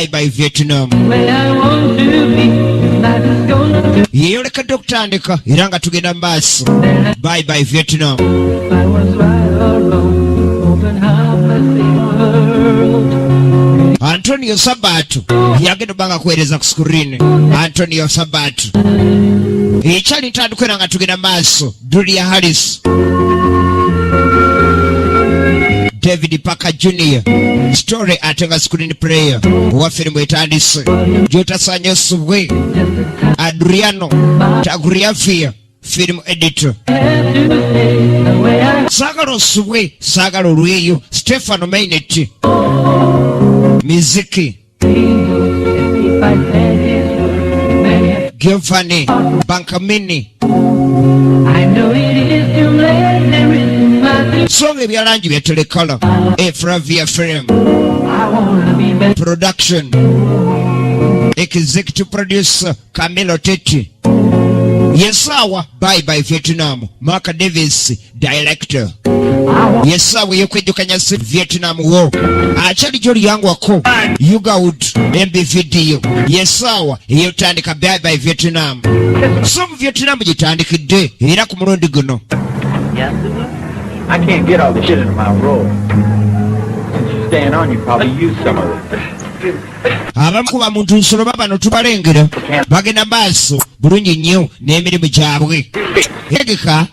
Bye Bye Vietnam yeyolekedde okutandika era nga tugenda mu maaso. Bye Bye Vietnam. Antonio Sabato yagenda obanga kuweereza ku screen. Antonio Sabato ekyali ntandika era nga tugenda maaso. Julia Harris, David Parker Jr, story ate nga screen player owa firimu etandise gyotasanya osubwe. Adriano Tagliavia, film editor. Saagala osubwe, saagala olweyo. Stefano Mainetti, miziki. Giovanni Bankamini. So nga ebyalangi byatelekala Efravia Film Production, executive producer Camilo Teti. Yesaawa Bye Bye Vietnam. Mark Davis, director. Yesaawa eyokwejjukanya si Vietnam War akyali gyoluyangwako Ugawood MB Video. Yesaawa eyotandika Bye Bye Vietnam. So mu Vietnam gitandikidde era ku mulundi guno. I can't get all the shit into my roll. Since you're staying on, you probably used some of it. Abamu ku bamuntu nsolo bano tubalengera bagenda maaso bulungi nnyo n'emirimu gyabwe tegeka.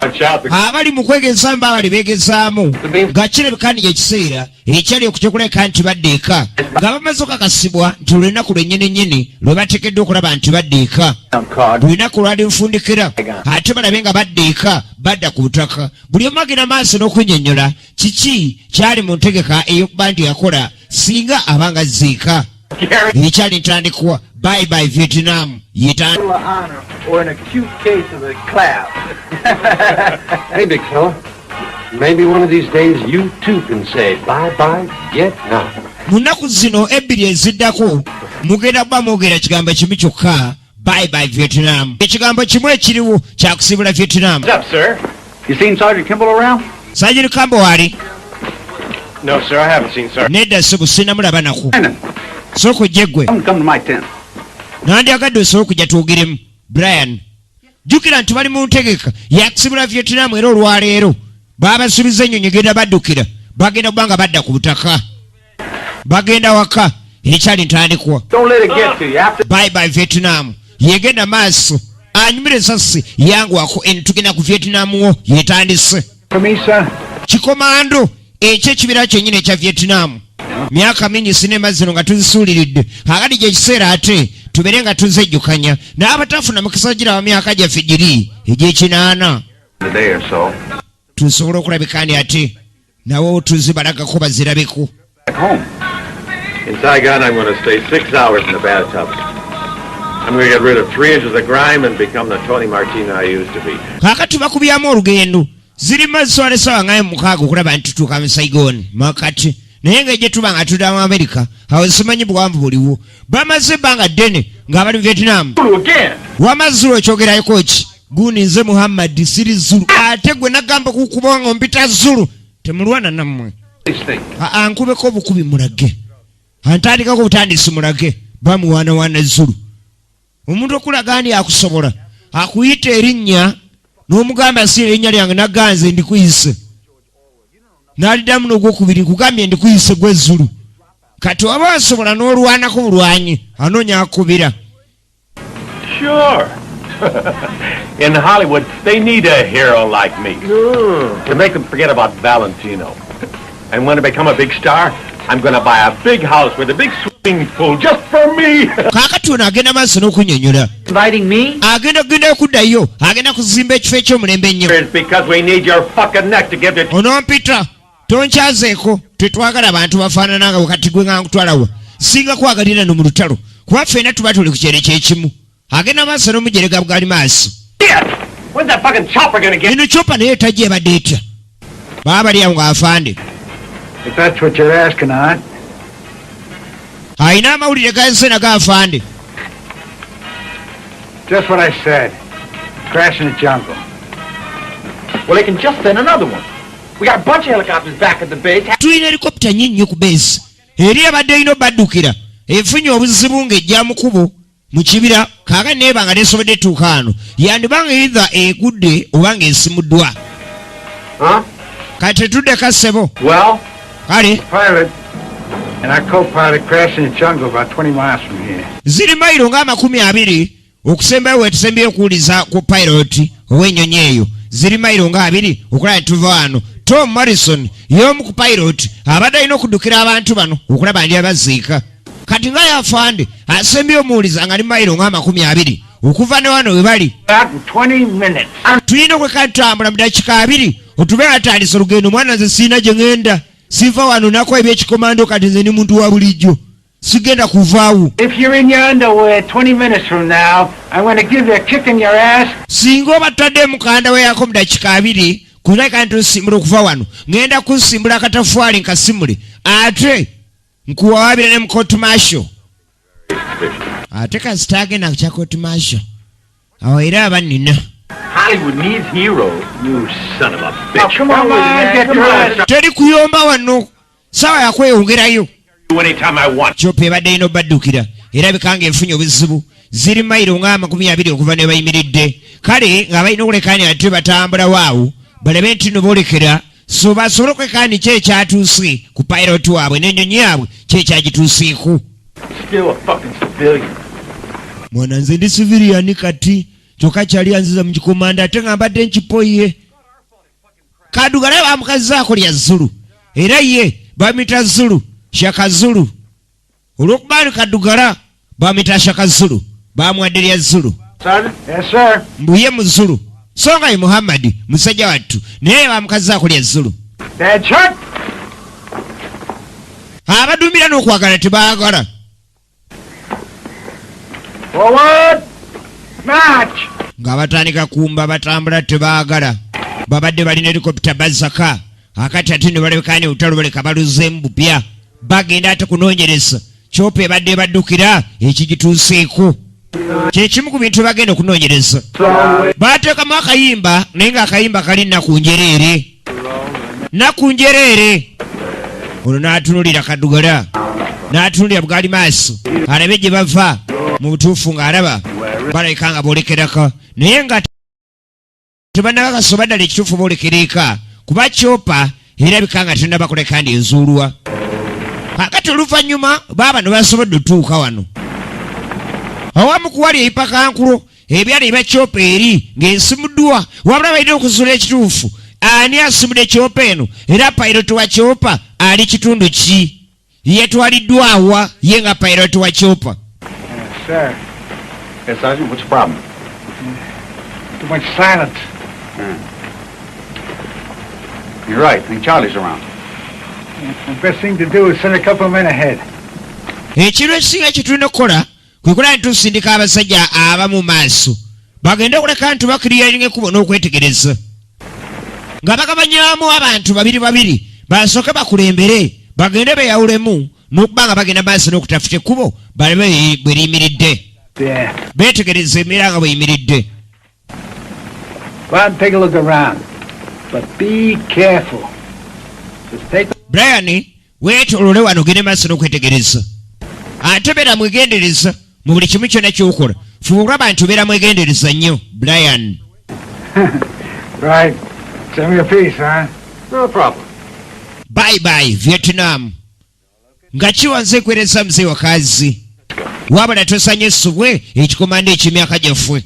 Abali mu kwegezaamu babali beegezaamu nga kirabika nti ekiseera ekyali okukyokuleka nti badda eka nga bamaze okakasibwa nti olunaku lwennyini nnyini lwe bateekeddwa okulaba nti badda eka, lunaku lwali nfundikira ate balabe nga badda eka, badda ku butaka. Buli omu agenda maaso n'okunnyonnyola kiki kyali mu ntegeka ey'okuba nti yakola singa abanga ziika. Ekyali ntandikwa Bye Bye Vietnam yeta. Or an acute case of the clap. Hey, big fella. Maybe one of these days you too can say bye-bye Vietnam. Mu nnaku zino ebbiri eziddako mugenda kuba mwogera kigambo kimu kyokka, "Bye Bye Vietnam." Ekigambo kimu ekiriwo kyakusibula Vietnam. What's up, sir? You seen Sergeant Kimball around? Sergeant Kimball wali? No, sir, I haven't seen Sergeant. Nedda ssebo, sinamulaba naku. Brandon, Sooka ojje ggwe. come to my tent. Nandyagadde osobola okujja twogeremu. Brian, jjukira nti bali mu ntegeka yakusibula Vietnam era olwaleero babasuubiza ennyonyi genda baddukira, bagenda kuba nga badda ku butaka, bagenda waka. Ekyali ntandikwa. Don't let it get to you. After Bye Bye Vietnam yegenda maaso anyumira esasi yangwako eno. Tugenda ku Vietnam wo yetandise. for me, son. Kikomando ekyo ekibira kyennyini ekya Vietnam. Myaka mingi sinema zino nga tuzisuuliridde, kakati gyekiseera ate tubeere nga tuzejjukanya n'abatafuna mukisa giraba myaka gyaffe giri egy'ekinaana. A day or so. Tusobole okulabika ndi ate nawo tuzibalagako bazirabeko. Back home. In Saigon, I'm going to stay 6 hours in the bathtub. I'm going to get rid of 3 inches of grime and become the Tony Martina I used to be. Kaakati bakubyamu olugendo zirima zitwala essaawa nga 6 okulaba nti tutuuka mu Saigon makati, naye nga ejje tuba nga tudda mu Amerika awo simanyi buwanvu buliwo. Bamaze ebbanga ddene ng'abali mu Vietnam. Again. Wamazulu okyogerayoko ki? Gundi nze Muhammadi, siri Zulu. Ate gwe nagamba kukuba nga ompita Zulu, temulwana nammwe. This thing. Aa, nkubeko obukubi mulage, antandikako butandisi mulage bamuwaanawaana Zulu. Omuntu okulaga ndi akusobola akuyita erinnya n'omugamba si erinnya lyange, naganze ndikuyise n'aliddamu n'ogwokubiri, nkugambye ndikuyise gwe Zulu. Kati waba wasobola n'olwanako bulwanyi anoonya akubira. Sure. In Hollywood, they need a hero like me to make them forget about Valentino. And when I become a big star, I'm going to buy a big house with a big swimming pool just for me. Kaakati ono agenda maaso n'okunnyonnyola. Inviting me? Agenda kugenda okuddayo, agenda kuzimba ekifo eky'omulembe ennyo. It's because we need your fucking neck to give it. Onompita tonkyazeeko, tetwagala bantu bafaanana nga kati gwe nga nkutwalawa singa kwagalira no mu lutalo kuba ffenna tuba tuli ku kyere kyekimu. Agenda maaso n'omujerega bwali maaso. Shit! When's that fucking chopper gonna get? Eno chopper naye tajja, ebadde etya? Baba bali awo ng'afande. If that's what you're asking, Aunt. Alina amawulire gazze nago afande. Just what I said. Crash in the jungle. Well, they can just send another one. We got a bunch of helicopters back at the base. Tulina helikopita nnyo nnyo ku base eri ebadde erina obaddukira. Efunye obuzibu ng'ejja mu kubo mu kibira kaaka neeba nga nesobodde etuuka wano, yandiba nga either egudde oba ng'esimuddwa. Huh? Kati tetuddeka ssebo. Well, Kale. Pilot and our co-pilot crashed in the jungle about 20 miles from here. Ziri mayiro nga 20 okusembayo wetusembyeyo okuwuliza ku pilot ow'ennyonyi eyo. Ziri mayiro nga 20 okulaba nti tuva wano. Tom Morrison y'omu ku pilot abadde alina okuddukira abantu bano okulaba ndi abaziika. Kati nga yafande asembyeyo omuwuliza nga ali mayiro nga 20 okuva ne wano we bali. Out in 20 minutes. Tulina okweka tutambula mu dakiika 20 otube atandise olugendo. Mwana, nze sirina gye ŋŋenda, siva wano nakuwa ebyekikomando. Kati nze ndi muntu wa bulijjo, sigenda kuvaawo. If you're in your underwear 20 minutes from now, I'm going to give you a kick in your ass. Singa oba tutadde mukanda weyako mu dakiika 20 kulabika nti osimbula okuva wano, ŋŋenda kusimbula akatafaali nkasimule ate nkuwawabira ne mu court martial. Ate kasita agenda ku kya court martial awo era aba nnina. Hollywood needs heroes. You son of a Oh, bitch. come on, man, get dressed. Teri kuyomba wano, saawa yakweyongerayo. Do anytime I want. Chopper ebadde erina obaddukira erabika nga efunye obuzibu. Ziri mayiro nga 20 okuva ne bayimiridde. Kale nga balina okulekaani ate batambulawo awo balabe nti no boolekera so basobole okwekaani ki ekyatuuse ku pilot waabwe n'ennyonyi yaabwe, ki ekyagituuseeko. Still a fucking civilian. Mwana, nze ndi civilian kati, kyokka kyali anziza mu kikomanda ate nga mbadde nkipoye. Kadugala bamukazaako lya Zulu, era ye bamita Zulu, Shaka Zulu, olwokuba ni Kadugala bamita Shaka Zulu, bamuwadde lya Zulu. Sergeant? Yes, sir. Mbuye mu Zulu, so nga ye Muhammadi musajja wattu, naye bamukazaako lya Zulu. That's hurt. Abaduumira n'okwagala tebaagala. Forward. March. Nga batandika kumba batambula, tebaagala. Babadde balina helikopita bazaka akati ate ne balabikani olutalo baleka baluzeemu bupya, bagenda ate kunoonyereza chopper ebadde ebaddukira ekigituuseeko. Kyekimu ku bintu bagenda okunoonyereza. Bateekamu akayimba, naye ng'akayimba kali nnaku njereere, nnaku njereere. Ono n'atunulira Kadugala, n'atunulira bugaali maaso alabe gye bava. Mu butuufu ng'alaba balabika nga boolekerako, naye nga tebannakakasoba ddala ekituufu boolekera eka, kuba chopper erabika nga tennaba kuleka ndi enzuulwa. Kakati oluvannyuma baaba ne basobodde otuuka wano awamu kuwali ebipakankulo ebyali ebya chopper eri ng'esimuddwa, wabula balina okuzuula ekituufu ani asimudde chopper eno, era pilot wa chopper ali kitundu ki, yetwaliddwawa ye nga pilot wa chopper. Yes, sir. Yes, Sergeant, what's the problem? Too much silence. You're right. I think Charlie's around. The best thing to do is send a couple of men ahead. Ekintu ekisinga kye tulina okukola kwe kulaba nti tusindika abasajja abamu maaso bagende okuleka nti bakiriyaringa ekkubo n'okwetegereza, nga bagabanyamu abantu babiri babiri, basooke bakulembere bagende beyawulemu n'okuba nga bagenda maaso n'okutafuta ekkubo balabe bwe liyimiridde. Yeah. Beetegereza embeera nga bweyimiridde. Go out and take a look around. But be careful. Just take Brian, weetolole wano, ogende maaso n'okwetegereza, ate beera mwegendereza mu buli kimu kyonna kyokola. Fuba okulaba nti obeera mwegendereza nnyo, Brian. Right. Send me a piece, huh? No problem. Bye bye Vietnam. Nga kiwanze ekwereza mzee wakazi, wabula tosanye esubwe ekikomando ekyemyaka gyaffe.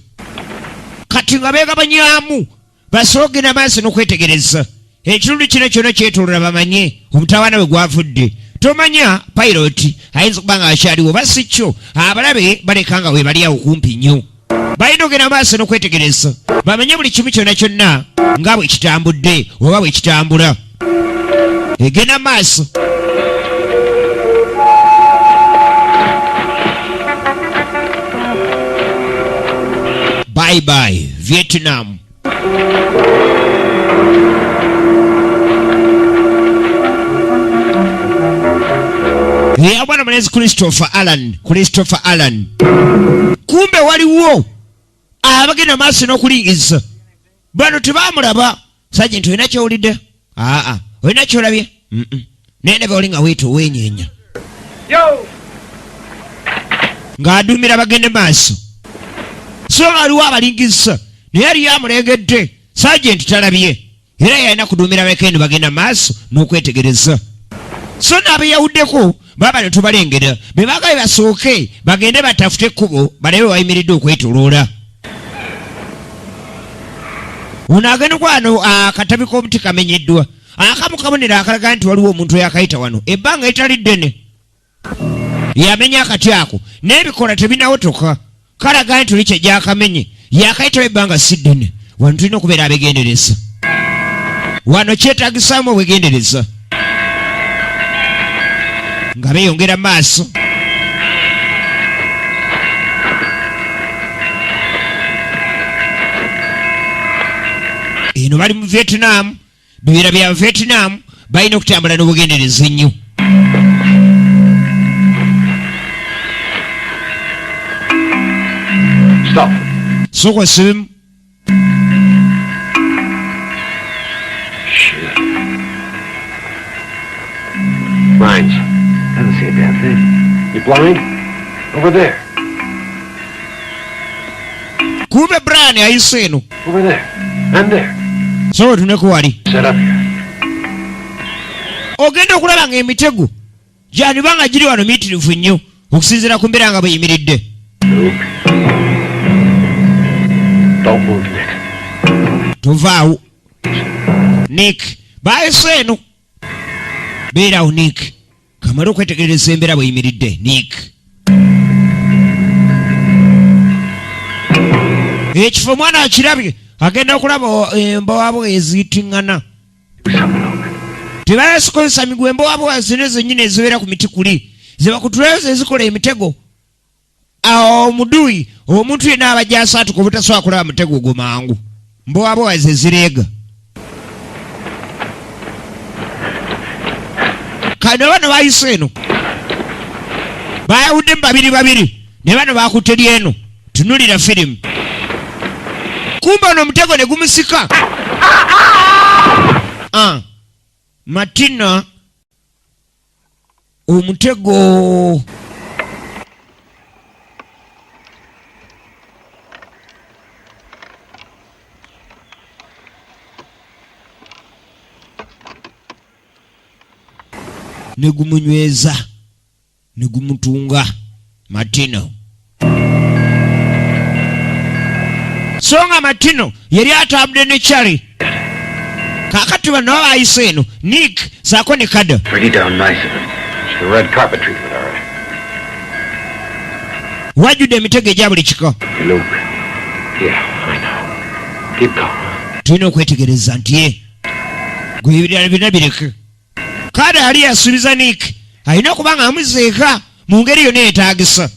Kati nga beegabanyamu basobole okugenda maaso n'okwetegereza ekitundu kino kyonna kyetolola, bamanye omutawaana bwe gwavudde. Tomanya, pilot ayinza okuba nga akyaliwo, oba si kyo abalabe baleka nga we bali awo kumpi nnyo. Balina okugenda maaso n'okwetegereza bamanye buli kimu kyonna kyonna nga bwe kitambudde oba bwe kitambula. Egenda maaso. Bye bye Vietnam. Ye mwana mulenzi Christopher Allan, Christopher Allan. Kumbe waliwo abagenda maaso n'okulingiza bano tebamulaba. Sergeant, olina kyowulidde? Aa, olina kyolabye? Naye ndaba oli nga weeta oweenyeenya. Yo! Ng'aduumira bagende maaso, so nga waliwo abalingizza, naye aliyo amulengedde. Sajenti talabye, era yalina kuduumira bekendi bagenda maaso n'okwetegereza. So n'abeyawuddeko baba ne tubalengera, be baagaye basooke bagende batafute ekkubo balabe wayimiridde okwetoloola. Ono agenda okwano akatabi k'omuti kamenyeddwa, akamu kabonero akalaga nti waliwo omuntu eyakayita wano ebbanga etali ddene. Yamenya akati ako n'ebikola tebinawotoka, kalaga nti oli kyejakamenye yakayitawo ebbanga si ddene. Wano tulina okubeera abegendereza, wano kyetagisaamu obwegendereza nga beeyongera maaso. Eno bali mu Vietnam, bibira bya Vietnam, balina okutambula n'obugendereza ennyo. Stop. Sooka osibemu. Shit. Mines. Doesn't see a damn thing. You blind? Over there. Kumbe Brian ayise eno. Over there. And there. Sobola otuneko wali. Set up here. Ogenda okulaba nga emitego gyandiba nga giri wano miyitirivu nnyo okusinziira ku mbeera nga bweyimiridde. Luke. Don't move, Nick. Tovaawo Nick, bayise eno, beerawo Nick, kamale okwetegereza embeera bweyimiridde. Nick, ekifo omwana akirabye, agenda okulaba embowabowa eziyitiŋŋana. Tebayasikozesa migwa, embowabowa zino zennyini ezibeera ku miti kuli zebakutulayo, zezikola emitego. Awo omuduyi omuntu yenna abajja asaatuka obutasobola kulaba mutego ogwo mangu, mbowabowa ze zireega. Kano bano bayise eno, bayawuddemu babiri babiri, ne bano bakutte lyeno. Tunulira firimu, kumba ono omutego ne gumusika. Ah, Martina, omutego ne gumunyweza ne gumutunga Martino. So nga Martino yali atambudde ne Charlie. Kaakati bano baba bayise eno, Nick saako ne Kada. Pretty darn nice of him. It's the red carpet treatment, all right. Wajjudde emitego egya buli kika. Hey, Luke. Yeah, I know. Keep calm. Tulina okwetegereza nti ye gwe ebirala byonna bireke. Kada yali yasuubiza Nick alina okuba nga amuzeeka mu ngeri yonna yeetaagisa,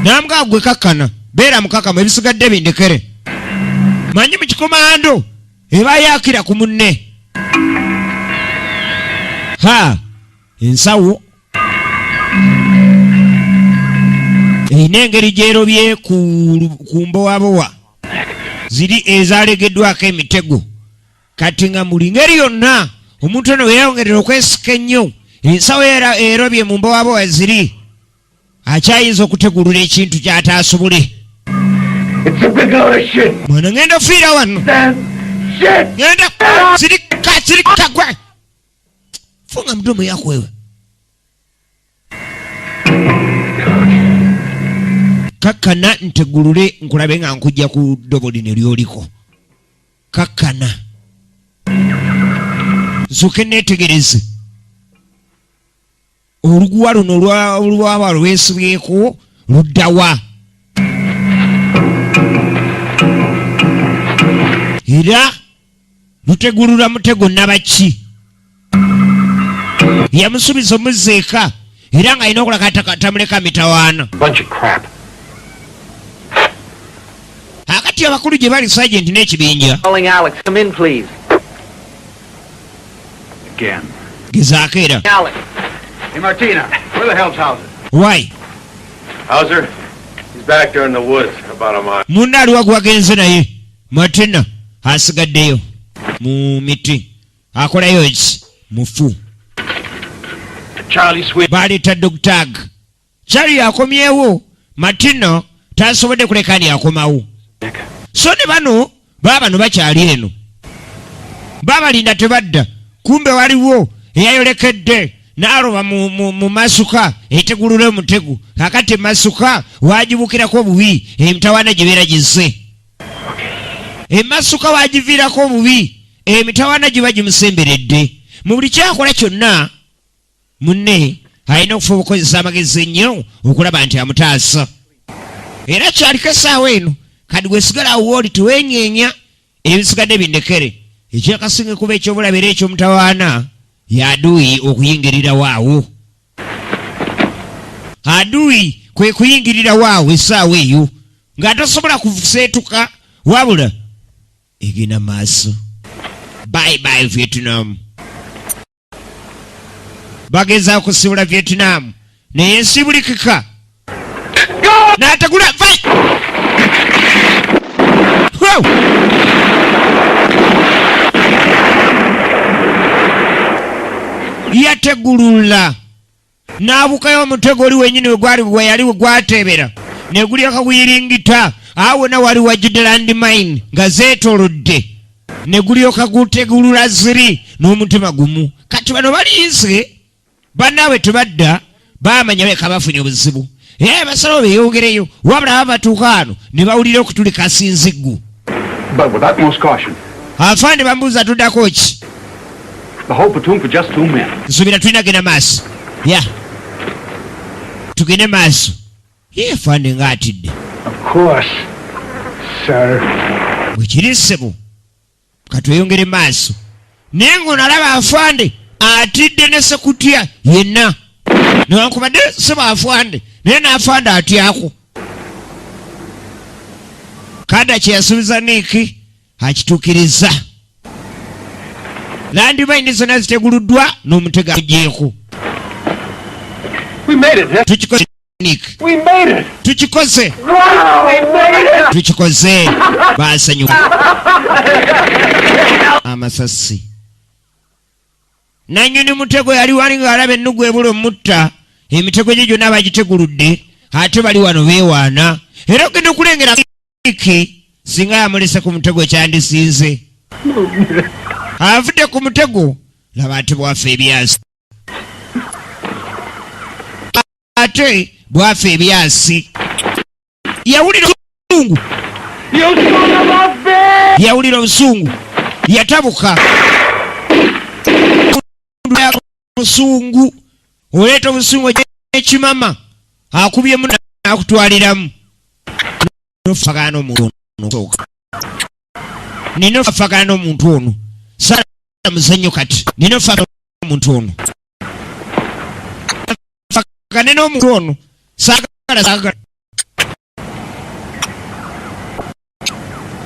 n'amugaa gwe kakkana, beera mukakamu, ebisigadde bindekere. Manyi mu kikomando eba yakira ku munne. Ha, ensawo erina engeri gyerobye ku mbowabowa ziri ezalegeddwako emitego. Kati nga muli ngeri yonna omuntu ono weyayongerera okwesika ennyo, ensawo era erobye mu mbowabowa ziri, akyayinza okutegulula ekintu ky'ataasobole. It's a big load of shit. Mwana, ngenda ofiira wano. Damn shit. Ngenda sirika, sirika gwe, funga mdomo yako wewe. Kakkana ntegulule nkulabe nga nkujja ku ddobo lino lyoliko. Kakkana nsooke neetegereze oluguwa luno olwaba lwesibyeko luddawa, era lutegulula mutego nabaki. Yamusuubiza omuzza eka, era ng'alina okulaka tamuleka mitawaana. Bunch of crap. Akati abakulu gye bali, sergeant n'ekibinja. Calling Alex. Come in, please. Again. Gezaako era. Alex. Hey, Martina, where the hell's Hauser? Why? Hauser? He's back there in the woods, about a mile. Munna aliwa gwagenze naye? Martina asigaddeyo mu miti akolayo ki? Mufu. Charlie Sweet. Baleeta dog tag. Charlie akomyewo, Martino tasobodde kuleka ni akomawo. So ne bano baabano bakyali eno, babalinda tebadda. Kumbe waliwo eyayolekedde n'aloba mu masuka etegulula omutego. Kakati emasuka wagibukirako obubi, emitawaana gibeera gizze. Emasuka wagiviirako obubi, emitawaana giba gimusemberedde. Mu buli kyakola kyonna munne alina okufa obukozesa amagezi ennyo okulaba nti amutaasa. Era kyaliko essaawa eno. Kati gwesigala awo wooli, tewenyeenya, ebisigadde bindekere. Ekyakasinga kuba ekyobulabe era ekyomutawaana yaduyi okuyingirirawo awo. Aduyi kwe kuyingirirawo awo essaawa eyo nga tosobola kuseetuka, wabula egenda maaso. Bye bye Vietnam. Bagezaako kusibula Vietnam naye ensibulikika n'ategula vai. Wow! Yategulula n'abukayo omutego oli wenyini we gwali, we yali we gwateebera, ne gulyoka guyiringita awo wonna wali wajjudde landmine nga zeetoolodde, ne gulyoka gutegulula ziri n'omutima gumu. Kati bano balinze bannaabwe tebadda, baamanya beka bafunye obuzibu era basalawo beeyongereyo, wabula baba batuuka wano ne bawulira okutulika sinziggu. But with utmost caution. Afande bamubuuza, tuddako ki? The whole platoon for just two men. Nsuubira tulina genda maaso ya tugende maaso. Ye afande ng'atidde. Of course, sir. Bwe kiri ssebo, katweyongere maaso. Naye ng'onalaba afande atidde ne sekutya yenna, newankubadde sebo afande, naye n'afande atyako. Kada kye yasuubiza Niiki akituukiriza. Landmine zonna ziteguluddwa n'omutego agyeko. We made it, huh? Tukikoze, Nick. We made it! Tukikoze. Wow, we made it! Tukikoze. Basanyuka. Amasasi nanyini mutego yali wali ng'alaba ennugu ebula omutta. Emitego gye gyonna bagiteguludde, ate bali wano beewaana. Era ogenda okulengera ki singa yamulese ku mutego kyandisinze. Avudde ku mutego, laba ate bwafa ebyasi, ate bwafa ebyasi. Yawulira obusungu. You son of a bitch! Yawulira obusungu, yatabuka busungu. Oleeta obusungu ekimama akubyemu nakutwaliramu nofagana n'omuntu ono. Sooka nina ofagana n'omuntu ono, sala muzannyo. Kati nina ofagana n'omuntu ono, fagane n'omuntu ono. Saagala, saagala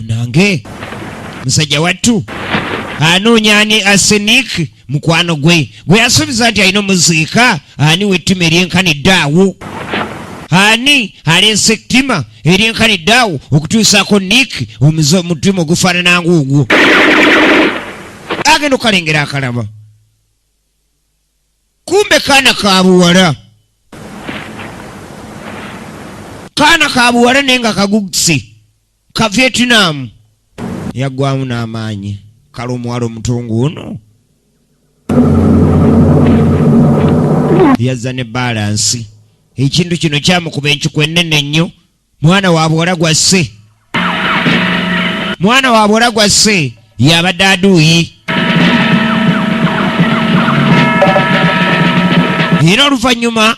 nange musajja wattu anoonya ani asenik mukwano gwe gwe yasuubiza nti alina omuziika. Ani wettima eryenkanidde awo? Ani aleese ettima eryenkanidde awo okutuusaako Nick omuze omutima ogufaanana ng'ogwo? Agenda okukalengera akalaba, kumbe kaana ka buwala, kaana ka buwala naye nga kagugsi ka Vietnam. Yaggwamu n'amaanyi. Kale omuwala omutungu ono yazza ne balance. Ekintu kino kyamukuba encuku ennene ennyo. Mwana wa buwala gwasse, mwana wa buwala gwasse yabadde aduuyi. Era oluvannyuma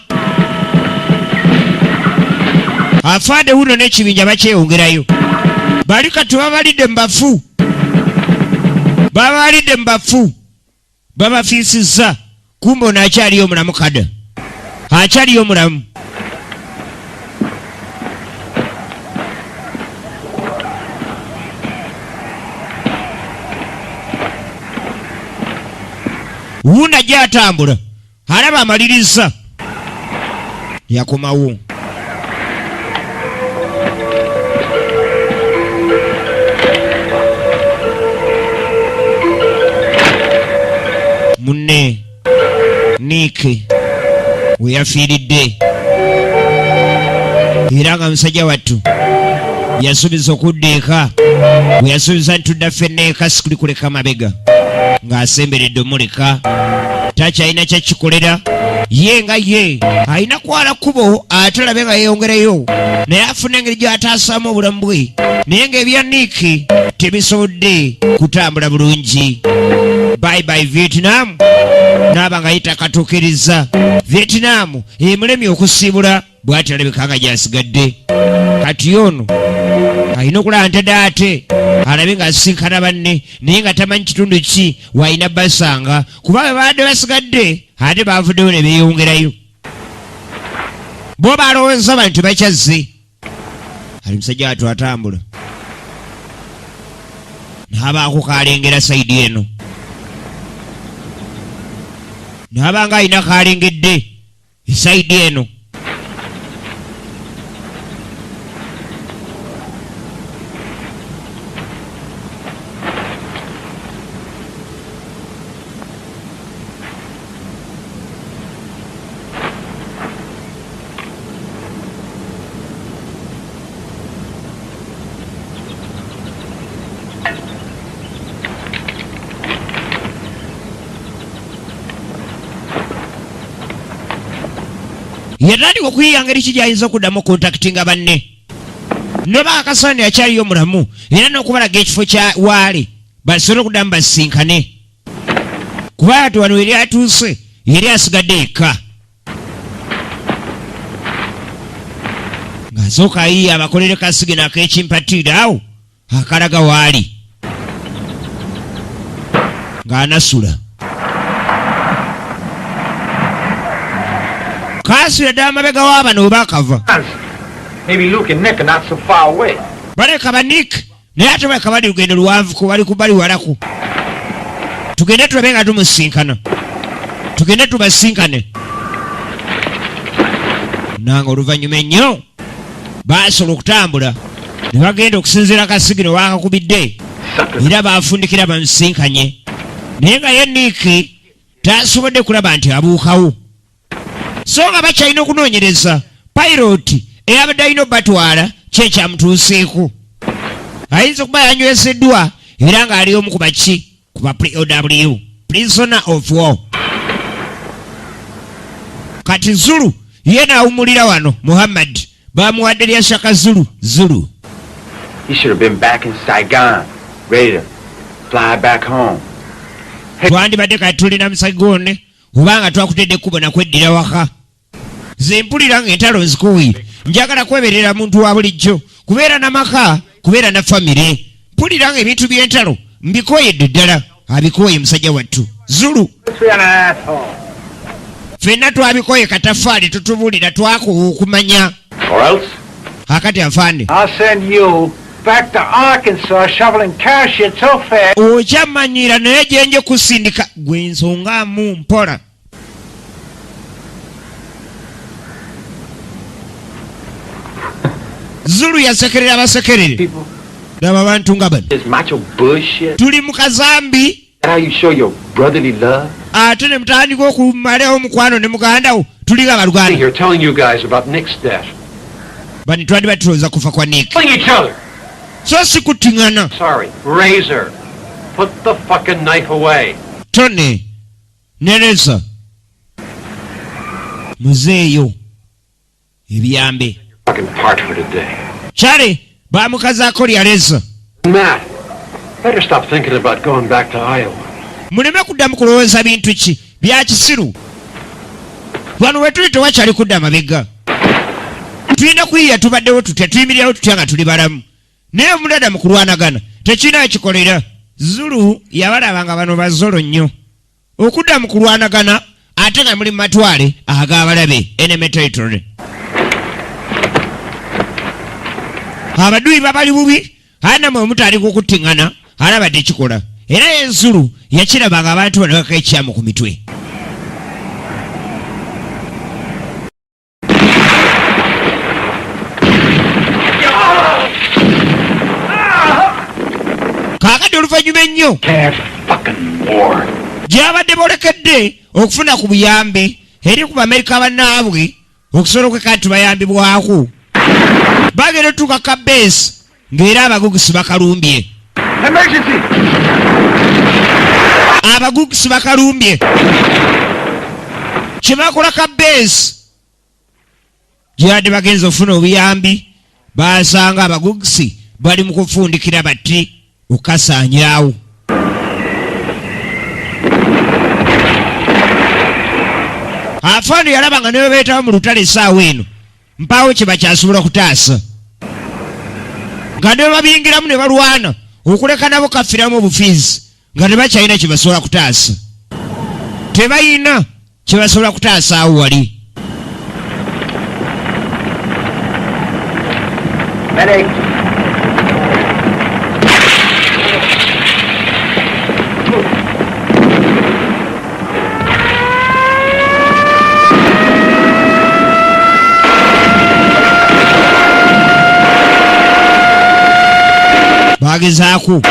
afaade wuno n'ekibinja bakyeyongerayo. Bali kati babalidde mu bafu, babalidde mu bafu, babafiisizza. Kumbe ono akyaliyo omulamu, kada akyaliyo omulamu. Wuuna gyatambula alaba amaliriza yakomawo. Munne Nick we yafiiridde. Era nga musajja wattu yasuubiza okudda eka, bwe yasuubiza nti tudda ffenna eka, sikuli kuleka mabega, ng'asemberedde omuleka takyalina kyakikolera ye nga ye alina kwala kkubo ate olabe nga yeeyongerayo naye afuna engeri gy'ataasaamu obulamu bwe, naye ng'ebya Nick tebisobodde kutambula bulungi. Bye bye Vietnam, naaba nga ye takatuukiriza. Vietnam emulemye okusiibula, bw'ati alabika nga gy'asigadde. Kati ono alina okulaba ntede ate alabe ng'asisinkana banne, naye nga tamanyi kitundu ki w'alina basanga, kuba bwe babadde basigadde ate baavuddeyo ne beeyongerayo. Bo balowooza bantu bakyazze. Ali musajja watu atambula n'abaako k'alengera sayidi eno, n'aba nga alina k'alengedde esayidi eno. Yatandika okuyiya ngeri ki gyayinza okuddamu okontakitinga banne noba akasaani akyaliyo mulamu, era n'okubalaga ekifo kya waali basobole okuddamu basisinkane, kuba ati wano eri atuuse yali asigadde yekka. Ng'asooka ayiye abakolere kasigino ak'ekimpatiira awo akalaga waali ng'anasula kaasula ddala mabega wa bano we bakava. Maybe Luke and Nick are not so far away. Baleka ba Nick naye ate baleka bali lugendo luwanvu ku bali kubali walaku. Tugende tulabe nga tumusinkana, tugende tubasinkane. Nange oluvannyuma ennyo baasobola okutambula ne bagenda okusinziira kasigino waakakubidde, era baafundikira bamusinkanye, naye nga ye Nick tasobodde kulaba nti abuukawo, so nga bakyalina okunoonyereza payiroti eyabadde alina obatwala kyekyamutuuseeko. Ayinza okuba yanyweseddwa era ng'ali omu ku baki ku ba POW, prisoner of war. Kati Zulu ye naawumulira wano. Muhammad bamuwadde lya Shaka Zulu Zulu. He should have been back in Saigon, ready to fly back home. Twandibadde kati tulina Musaigon kubanga twakutedde ekkubo nakweddira waka. Nze mpulira ng'entalo nzikooye, njagala kweberera muntu wa bulijjo, kubeera na maka, kubeera na famire. Mpulira ng'ebintu by'entalo mbikooyedde ddala. Abikooye musajja wattu Zulu, ffenna twabikooye. Katafaali tutubuulira twakuwa okumanya. Or else? Akati afande, I'll send you back to Arkansas shoveling cow shit so fast. Okyamanyira, naye gyenje kusindika gwe nsonga mu mpola. Zulu yasekerera abasekerere. People, Laba abantu nga bano. this macho bullshit. Tuli mu kazambi. That how you show your brotherly love? Ate ne mutandika okumalawo omukwano ne muganda wo. Tulinga baluganda. Here telling you guys about Nick's death. Bani twandi batulowooza kufa kwa Nick. Killing each other. So si kuttiŋŋana. Sorry. Razor. Put the fucking knife away. Tony ne Reza, muzeeyo ebyambe. Fucking part for today. Kyale bamukazaako lya Reza. Matt, better stop thinking about going back to Iowa. Muleme kuddamu kulowooza bintu ki bya kisiru. Wano we tuli tewakyali kudda mabega. Tulina kuyiya tubaddewo tutya, tuyimirirawo tutya nga tuli balamu, naye omudada mu kulwanagana tekirina kikolera. Zulu yabalaba nga bano bazolo nnyo okudda mu kulwanagana ate nga muli mu matwale ag'abalabe, enemy territory. Abaduyi babali bubi, ate namwe mutandika okuttiŋŋana. Alaba tekikola, era enzulu yakiraba nga abantu bano bakaka ekyamu ku mitwe. Kaakati oluvannyuma ennyo Can't fucking war. Gyabadde bolekedde okufuna ku buyambi eri ku Bamerika bannaabwe okusobola okweka nti bayambibwako. Bagenda otuuka ka beesi ng'era abagugusi bakalumbye. Emergency! Abagugusi bakalumbye. Kye bakola ka beesi gyebadde bagenza ofuna obuyambi, basanga abagugusi bali mu kufundikira bati okukasaanyaawo. Afaano yalaba nga nebebeetawo mu lutalo essaawa eno mpaawo kye bakyasobola kutaasa, nga ne babiyingiramu ne balwana okuleka nabo kafiramu obufiizi, nga tebakyalina kye basobola kutaasa, tebalina kye basobola kutaasa awo wali. Medic! Bagezaako,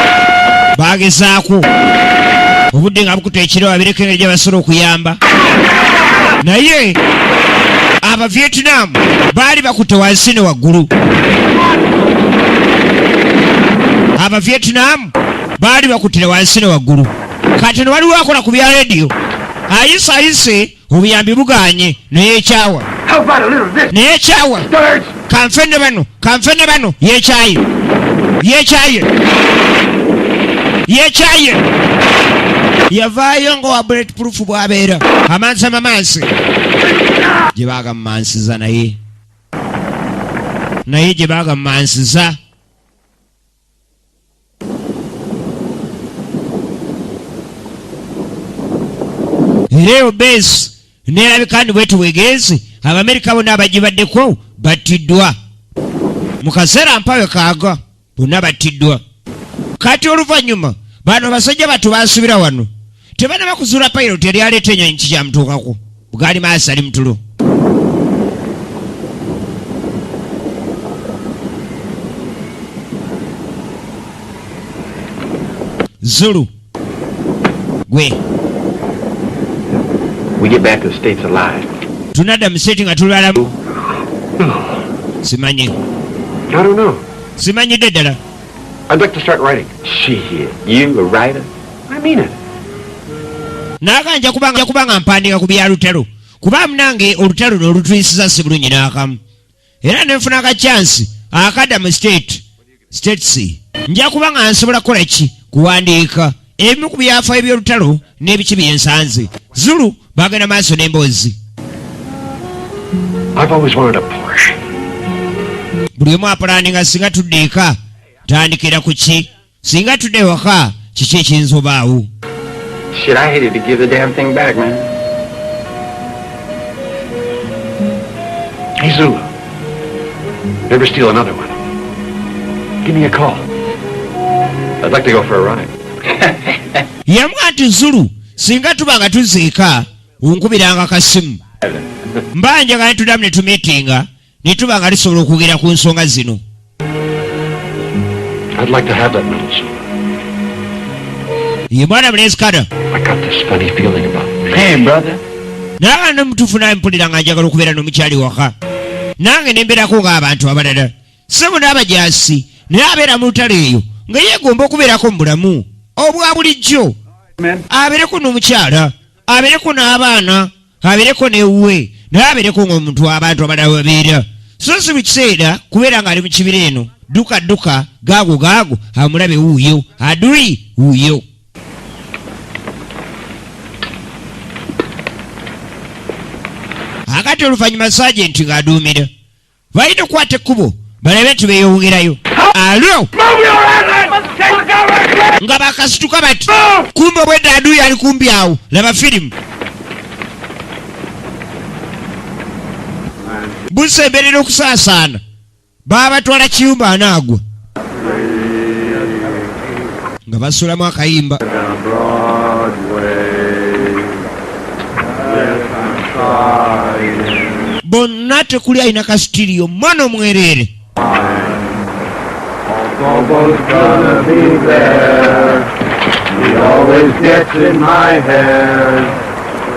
bagezaako obudde nga bukuta ekiro babireko engeri gye basobola okuyamba, naye aba Vietnam baali bakutte wansi ne waggulu. Aba Vietnam baali bakuttire wansi ne waggulu. Kati no waliwo akola ku bya rediyo ayise ayise, obuyambi buganye, neyekyawa. How about a little this? Neyekyawa. Birds! Kanfe ne bano, kanfe ne bano. Yekyaye, yekyaye, yekyaye. Yavaayo nga wa bullet proof bw'abeera amansi amamansi gye baagamumansiza, naye naye gye baagamumansiza. Era eyo beesi neerabika ndi bwetu bwegenzi. Abamerika bonna abagibaddeko battiddwa mu kaseera mpawe kaaga, bonna battiddwa. Kati oluvannyuma bano basajja battu baasubira wano tebanaba kuzuula pilot yali aleeta enyonyi kikyamutuukako bwali maaso ali mutulo. Zulu gwe. We get back to the States alive. Tunadda mu state nga tulalamu, simanyi. I don't know. Simanyidde ddala. I'd like to start writing. Shit, you a writer? I mean it. Naga nja kubanga mpandiika ku bya lutalo, kuba munange olutalo luno olutuyisiza si bulungi n'akamu, era nenfuna ka chance akadda mu States nja kuba nga nsobola kukola ki? Kuwandiika ebimu ku byafaayo by'olutalo n'ebiki byensanze. Zulu bagenda maaso n'emboozi. I've always wanted a Porsche. Buli omu apulaninga, singa tudde eka tandikira ku ki? Singa tudde ewaka kiki ekiyinza obaawo? Shit, I hated to give the damn thing back, man. Hey, Zulu. Never steal another one. Give me a call. I'd like to go for a ride. Yamuga nti, "Zulu, singa tuba nga tuziika onkubiranga kasimu, mba njagala ne tuddamu ne tumiitinga ne tuba nga tusobola okwogera ku nsonga zino." I'd like to have that medal, Zulu. Ye mwana mulenzi kada. I got this funny feeling about me. Hey, brother. Naye ne mutuufu naye mpulira nga njagala okubeera n'omukyali waka nange ne mbeerako ng'abantu abalala. Sebo n'abajaasi naye abeera mu lutalo eyo nga yeegomba okubeerako mu bulamu obwa bulijjo. Man. Abeereko n'omukyala, abeereko n'abaana, abeereko newuwe, naye abeereko ng'omuntu abantu abalala babeera, so si buli kiseera kubeera ng'ali mu kibira eno dduka dduka, gaago gaago, amulabe wuuyo, adui wuuyo. Akati oluvannyuma sajenti ng'aduumira balina okukwata ekkubo balabe nti beeyongerayo alo nga bakasituka bati kumbe obwedda aduyi ali kumbi awo. Laba firimu busemberera okusaasaana, baabatwala kiyumba anaagwa nga basulamu akayimba. Down Broadway. Yes, I'm trying. Bonna tekuli alina kasitiriyo, mwana omwereere. Bobo's gonna be there. He always gets in my hair.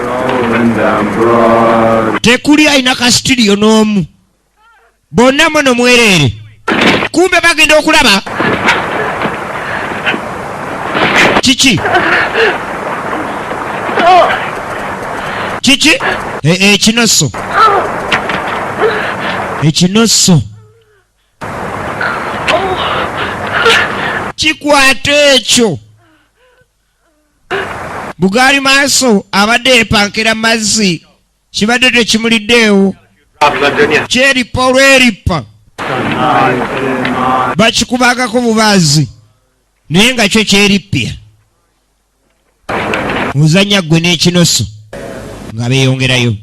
Rolling down Broad. Tekuli alina kasitiriyo n'omu. Bonna muno mwereere. Kumbe bagenda okulaba kiki kiki ekinoso ekinoso kikwata ekyo. Bugaali maaso abadde yepankira mazzi, kibadde tekimuliddeewo, kyeripa olweripa bakikubagako bubaazi, naye nga kyo kyerippya. Ozanya ggwe n'ekinoso. Nga beeyongerayo,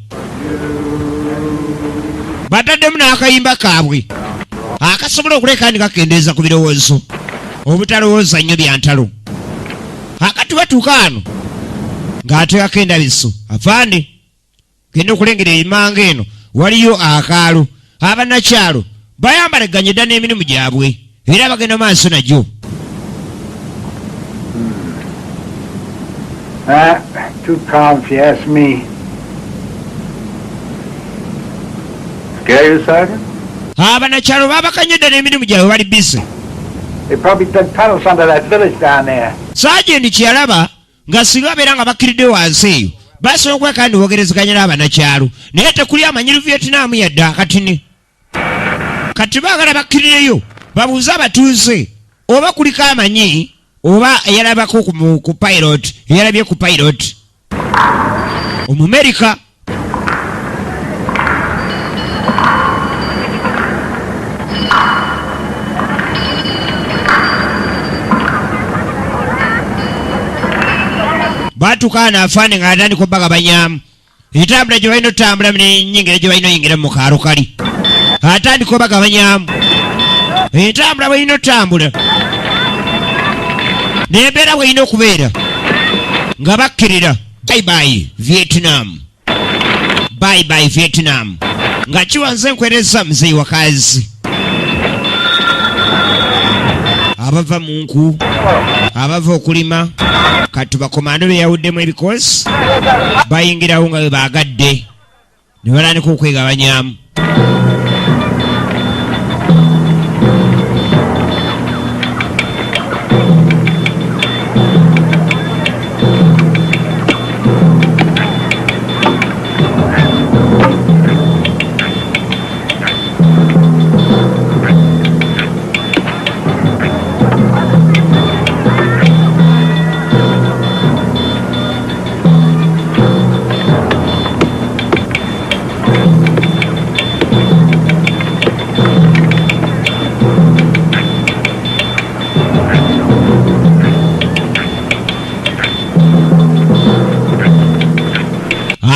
bataddemu n'akayimba kaabwe akasobola okuleka ndi kakendeeza ku birowoozo, obutalowooza nnyo bya ntalo. Akati batuuka ano ng'ateekako endabiso. Afande genda okulengera emanga eno waliyo akaalo, abanakyalo bayambalaganye dda n'emirimu gyabwe era bagenda maaso nagyo. Ah, too calm if you ask me. Scare you, Sergeant? Abanakyalo babakanye dda n'emirimu gyabwe, bali busy. They probably dug tunnels under that village down there. Saajenti kyeyalaba nga singa babeera nga bakkiridde wansi eyo basobola okweka ndi bogerezeganya n'abanakyalo, naye tekuli amanyiru Vietnam yadde akatini. Kati baagala bakkirireyo babuuze abatuuze oba kuliko amanyi oba eyalabako ku pilot, eyalabye ku pilot Omumerika. Batuuka afaane nga atandika obagabanyamu entambula gye balina otambula nenyingira gye balina oyingira mu kaalo kali. Atandika obagabanyamu entambula bwelina otambula nembeera bwelina okubeera nga bakkirira. Bye bye Vietnam, bye bye Vietnam. Nga kiwanze nkwereza muzeyi wakazi abava mu nku, abava okulima. Kati bakomando beyawuddemu ebikosi bayingirawo nga bwe baagadde ne batandika okwegabanyamu.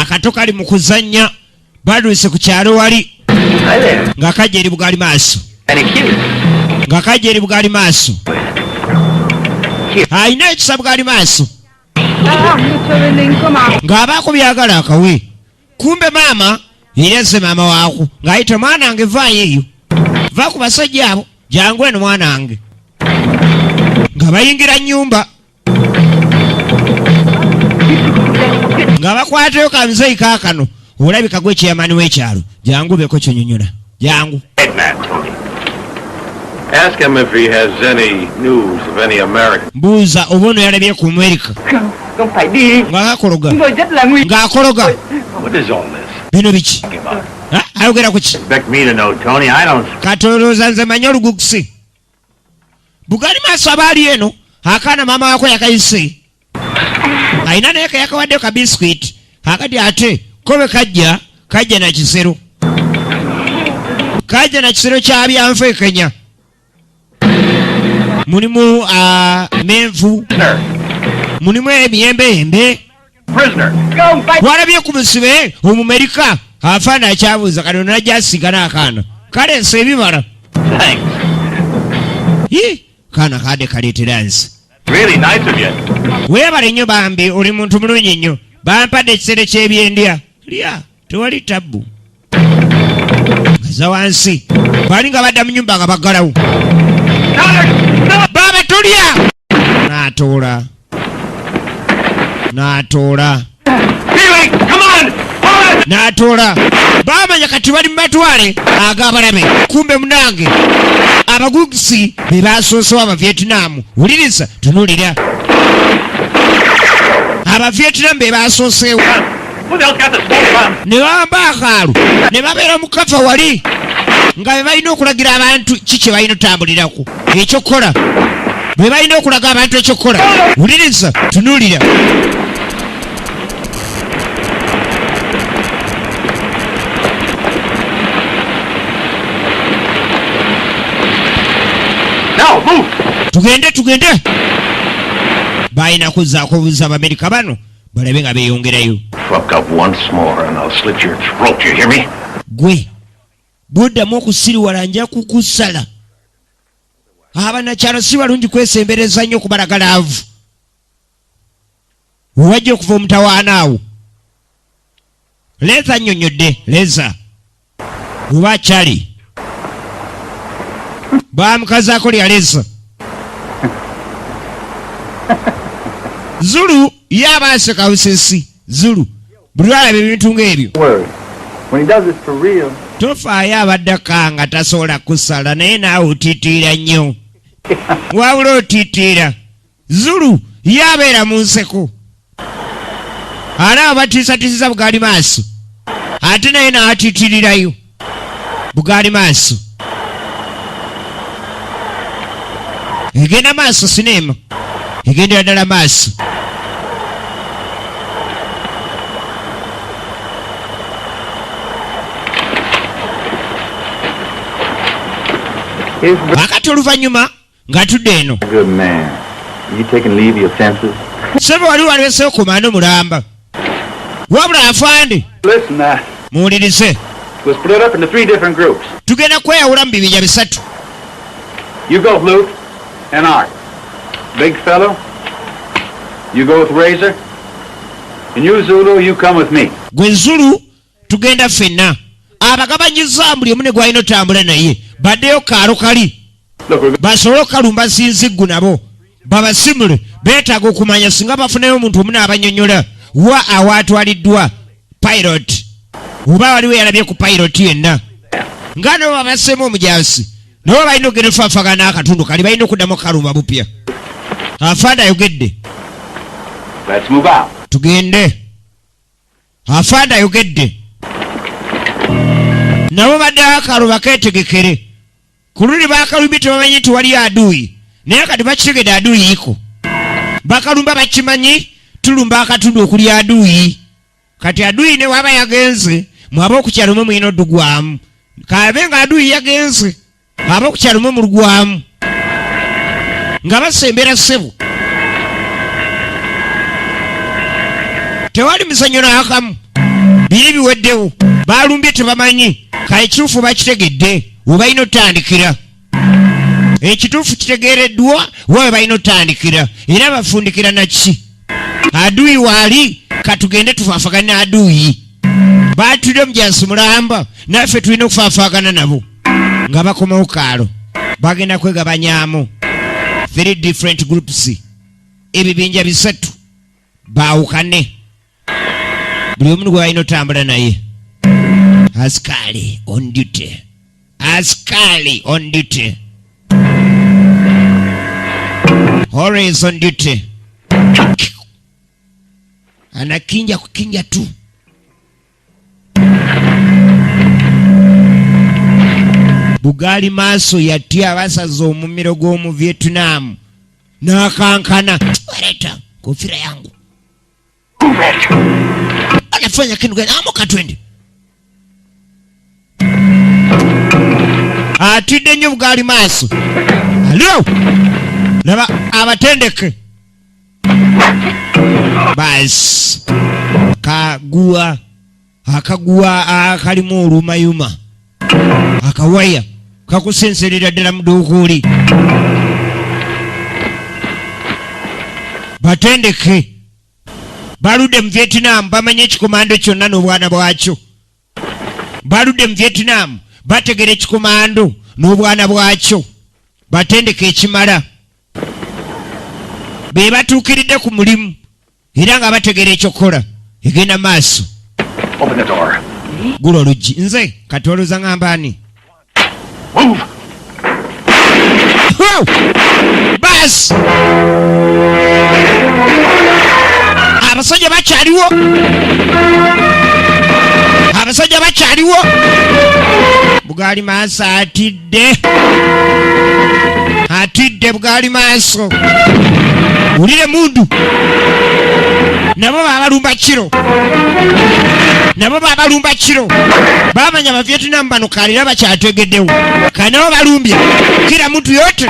Akato kali mu kuzannya, baluuse ku kyalo wali nga kajja eri bugaali maaso, nga kajja eri bugaali maaso, alina ekisa bugaali maaso ng'abaako byagala akawe. Kumbe maama ereze maama waako ng'ayita, "Mwana wange, vaayo eyo, va ku basajja abo, jangu eno mwana wange." Nga bayingira nnyumba nga bakwatayo kamuzeyi kaakano, olabika gwe kyeyamani w'ekyalo, jangu beko kyonyonyola, jangu. Headman, Tony. Ask him if he has any news of any American. Mbuuza oba ono yalabye ku Amerika. Không phải đi. Nga kakologa. Chúng tôi rất là nguy. Ng'akologa. What is all this? Bino biki? Ah, ayogera ku ki? Expect me to know, Tony. I don't. Katolooza nze manyi olugukusi bugali maaso abaali eno. Akaana maama wako yakayise alina naye keyakawaddeyo ka biscuit. Akati ate kobe kajja kajja na kisero, kajja na kisero kya byanfa ekenya mulimu amenvu, mulimu emiyembeyembe. Prisoner. Không phải. Walabye ku musibe Omumerika? Afaana akyabuuza kano najja asigana akaana kaleesa ebibala. Thanks. Ii, kaana kadde kaleetera nsi. Really nice of you. Weebale nnyo bambi, oli muntu mulungi nnyo. Bampadde ekisere ky'ebyendya, lya, tewali tabbu. Gaza wansi bali nga badda mu nyumba nga baggalawo. Baaba tolya, n'atoola n'atoola. Pee-wee, come on! Hold N'atoola baamanya kati bali mu matwale ag'abalabe. Kumbe munange abagugisi be basoosewo Abavietinamu. Wuliriza, tunuulira, Abavietinamu be basooseewo ne bawamba akaalu ne babeera mu kafa wali nga be balina okulagira abantu ki kye balina otambuliraku ekyokukola, be balina okulaga abantu ekyokukola. Wuliriza, tunuulira. Now, move! Tugende, tugende. Balina kuzzaako obuza Abamerika bano balabe nga beeyongerayo. Fuck up once more and I'll slit your throat, you hear me? Gwe bwoddamu okusiriwala nja kukusala. Abanakyalo si balungi kwesembereza nnyo kubalagalaavu wewajja okuva omutawaana awo. Leeza nnyonnyodde leeza oba kyali bamukazaako lya leeza Zulu ye aba aseka busesi. Zulu buli lwalaba ebintu ng'ebyo. Word. When he does it for real. Tofaayo, abadde akanga tasobola kusala, naye naawe otiitiira nnyo, wabula otiitiira. Zulu ye abeera mu nseko, alaba batiisatiisiza bugaali maaso, ate naye n'atiitirirayo bugaali maaso. Egenda maaso, sineema egendera ddala maaso. Here's Akati oluvannyuma ng'atudde eno. Good man. You taking leave of your senses? Sebe wali walesewo komando mulamba, wabula afande. Listen, Muwulirize. We'll split up into three different groups. Tugenda kweyawula mu bibinja bisatu. You go with Luke and Art. Big fellow, you go with Razor. And you, Zulu, you come with me. Gwe Zulu, tugenda ffenna. Abagabanyiza buli omu ne gwalina otambula naye, baddeyo kaalo kali. Look, we're Basobole okukalumba sinziggu nabo babasimule. Beetaaga okumanya singa bafunayo omuntu omu n'abanyonyola wa awaatwaliddwa pilot, oba waliwo yalabye ku pilot yenna nga nabo babaseemu omujansi. Nabo balina okugenda ofaafagana akatundu kali, balina okuddamu okukalumba bupya. Afande ayogedde. Let's move out. Tugende, afande ayogedde. Nabo baddeho akalo baketegekere ku luli bakalumbi. Tebamanyi nti waliyo aduuyi, naye kati bakitegedde aduuyi iko bakalumba. Bakimanyi tulumba akatundu okuli aduuyi. Kati aduuyi ne waba yagenze, mwaba okukyalo mwe mulina oddugwamu kabe nga aduuyi yagenze, aba okukyalo mwe mulugwamu nga basembera. Ssebo, tewali muzanyo n'akamu, biri biweddewo. Balumbye tebamanyi kale kituufu, bakitegedde we balina otutandikira. Ekituufu kitegeereddwa wa we balina otutandikira, era bafundikira naki aduuyi waali. Katugende tufaafagane aduuyi. Batulire omujansi mulamba, naffe tulina okufaafaagana nabo. Nga bakomawo kaalo, bagenda kwegabanyaamu three different groups, ebibinja bisatu, baawukane buli omu gwe balina otambula naye. Askari on duty, askari on duty, always on duty, anakinja kukinja tu. Bugaali maaso yatya abasaza omumiro gw'omu Vietnam n'akankana. Leta kofira yangu. Anafanya kitu gani? Amuka twende. Atidde nnyo bugaali maaso. Alo, laba abatendeke basi kaguwa akaguwa akalimu olumayuma akawaya kakusenserera ddala mu dduukuuli. Batendeke baludde mu Vietnam, bamanye ekikomando kyonna n'obwana bwakyo. Baludde mu Vietnam, bategera ekikomando n'obwana bwakyo. Batendeke ekimala be batuukiridde ku mulimu era nga bategera ekyokukola. Egenda maaso. Open the door. Gula oluggi. Nze kati olowooza ngamba ani? Move. Ho! Basi abasajja bakyaliwo, abasajja bakyaliwo. Bugaali maaso atidde, atidde bugaali maaso. Wulire mundu, nabo babalumba kiro, nabo babalumba kiro. Bamanya Bavietnam bano kalira bakyategeddewo, kanabo balumbye kila mtu yote,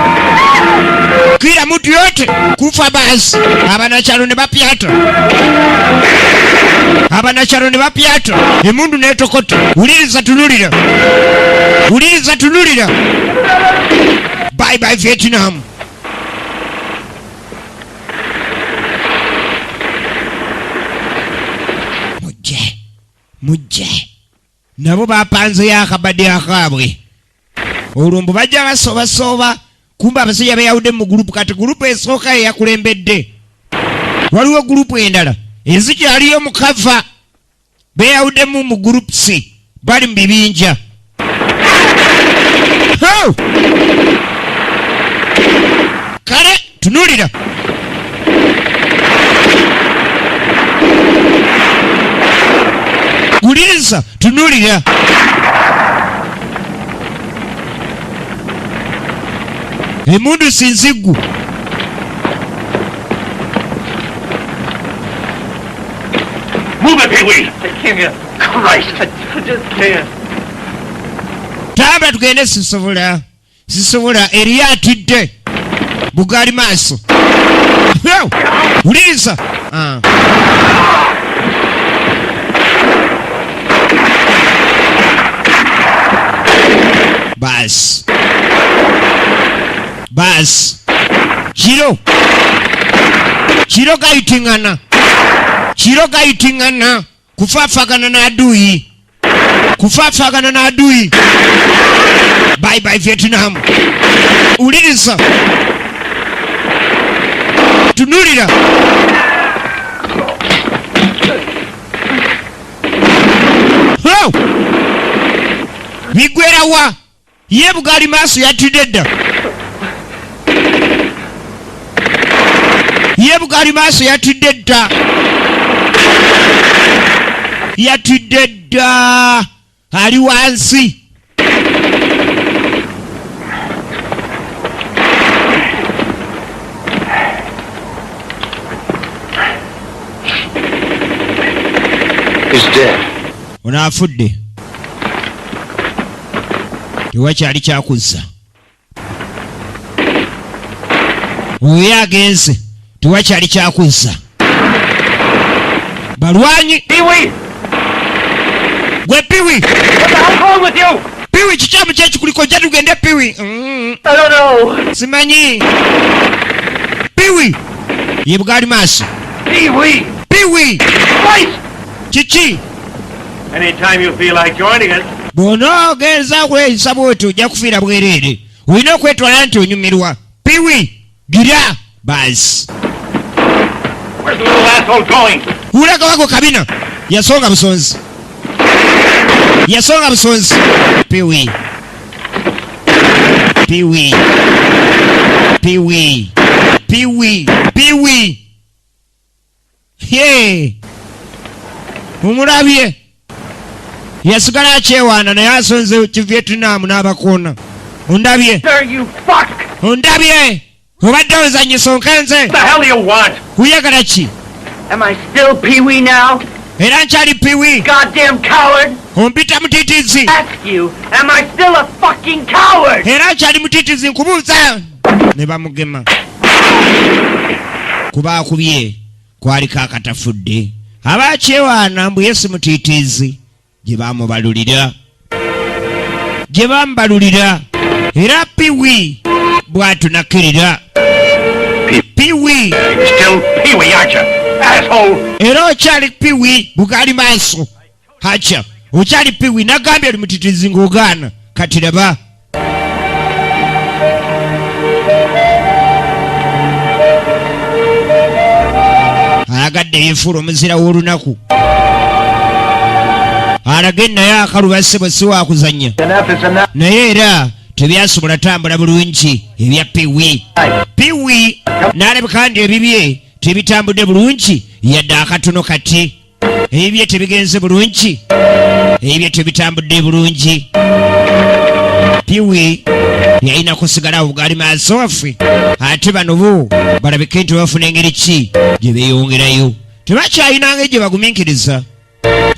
kila mtu yote kufa. Basi abanakyalo ne bapyata, abanakyalo ne bapyata emundu netokota. Wuliriza, tunulira, wuliriza, tunulira. Bye bye Vietnam. Mujje, mujje. Nabo bapanzeyo akabadde akaabwe. Olwo mbu bajja basoobasooba, kumba abasajja beyawudde mu gurupu. Kati gurupu esooka yeyakulembedde, waliwo gurupu endala ezikyaliyo mu kava. Beyawuddemu mu groups, bali mu bibinja. Ho! Kale tunulira. Wuliriza, tunulira. Emundu sinziggu. Move it, Pee-wee. I can't. Christ. I just can't. Tambula tugende. Sisobola, sisobola. Eriyo atidde bugaali maaso. Yo! Wuliriza. Ah. Baasi baasi, kiro kiro gayitiŋŋana, kiro gayitiŋŋana, kufaafagana n'aduyi, kufaafagana n'aduyi. Bye bye Vietnam. Wuliriza, tunulira. Ho! Bigwerawa ye bugaali maaso yatidde dda. Ye bugaali maaso yatidde dda, yatidde dda, ali wansi. He's dead. Ono afudde, tewakyali kyakuzza. Oyo agenze, tewakyali kyakuzza. Balwanyi. Pee-wee! Gwe Piwi! What the hell's wrong with you? Piwi, kikyamu kyekikuliko? Jja tugende, Piwi. I don't know. Simanyi. Piwi ye bugaali maaso. Pee-wee! Piwi! Christ! Kiki? Anytime you feel like joining us. Bw'onoogenza okweyisa bwoti ojja kufiira bwereere. Olina okwetwala nti onyumirwa. Piwi, gira baasi. Where's the little asshole going? Ulaga wako kabina. Yasonga busonzi, yasonga busonzi. Piwi, Piwi, Piwi, Piwi, Piwi ye mumulabye, yasigala akyewaana naye asonze Kivietnam n'abakoona. Ondabye? Sir, you fuck! Ondabye? Obadde ozanyisa onkenze. What the hell do you want? Kuyagala ki? Am I still Pee Wee now? Era nkyali Piwi? Goddamn coward! Ompita mutiitizi? Ask you, am I still a fucking coward? Era nkyali mutiitizi nkubuuza? Ne bamugema kuba akubye kwaliko akatafudde abakyewaana mbu ye si mutiitiizi. Gye bamubalulira, gye bamubalulira, era Piwi bw'atunakkirira Piwi. You're still Pee-wee, aren't you? Asshole! Era okyali Piwi, bugaali maaso? Hacha, okyali Piwi? Nagambye oli mutiitiizi ng'ogaana, kati laba. Ayagadde yefuula omuzira w'olunaku. Alage naye akaluba ssebo si wakuzannya. Enough is enough. Naye era tebyasobola tambula bulungi ebya Piwi. Piwi n'alabika nti ebibye tebitambudde bulungi yadde akatono. Kati ebibye tebigenze bulungi, ebibye tebitambudde bulungi. Piwi yalina kusigala awo gali maaso waffe, ate bano bo balabike nti bafuna engeri ki gye beeyongerayo. Tebakyalina ngeri gye bagumiikiriza.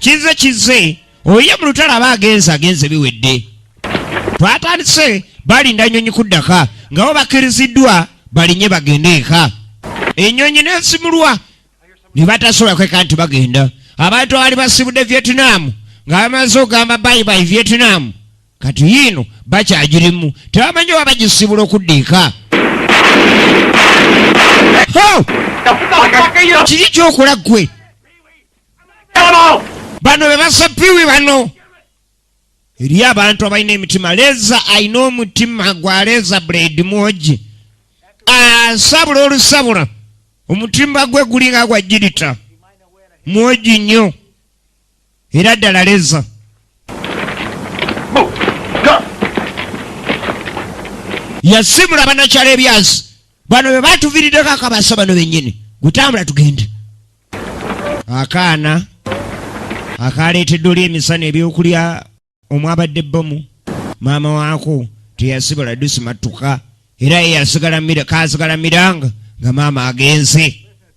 Kize kize oye mu lutalo aba agenze agenze biwedde. Twatandise balinda nyonyi kuddaka nga bo bakkiriziddwa balinye bagende eka. Ennyonyi n'esimulwa ne batasobola kweka nti bagenda. Abantu abaali basibudde Vietnam nga bamaze okugamba bye bye Vietnam, kati yiino bakyagirimu, tebamanyi oba bagisibula okudda eka. Ho! Kiki kyokola ggwe? Bano be basa Piwi. Bano eri abantu abalina emitima leza alina omutima gwa razor blade mwogi asabula olusabula. Omutimba gwe gulinga gwa jirita, mwogi nnyo era ddala leza. Move. Go. Yasimula banakyala ebyazi bano be batuviiriddeko akabasa bano bennyini. Gutambula tugende. Akaana akaleetedde oli emisana ebyokulya omwabadde bomu, maama waako teyasibula dusimatuka era ye yasigala kasigala miranga nga maama agenze.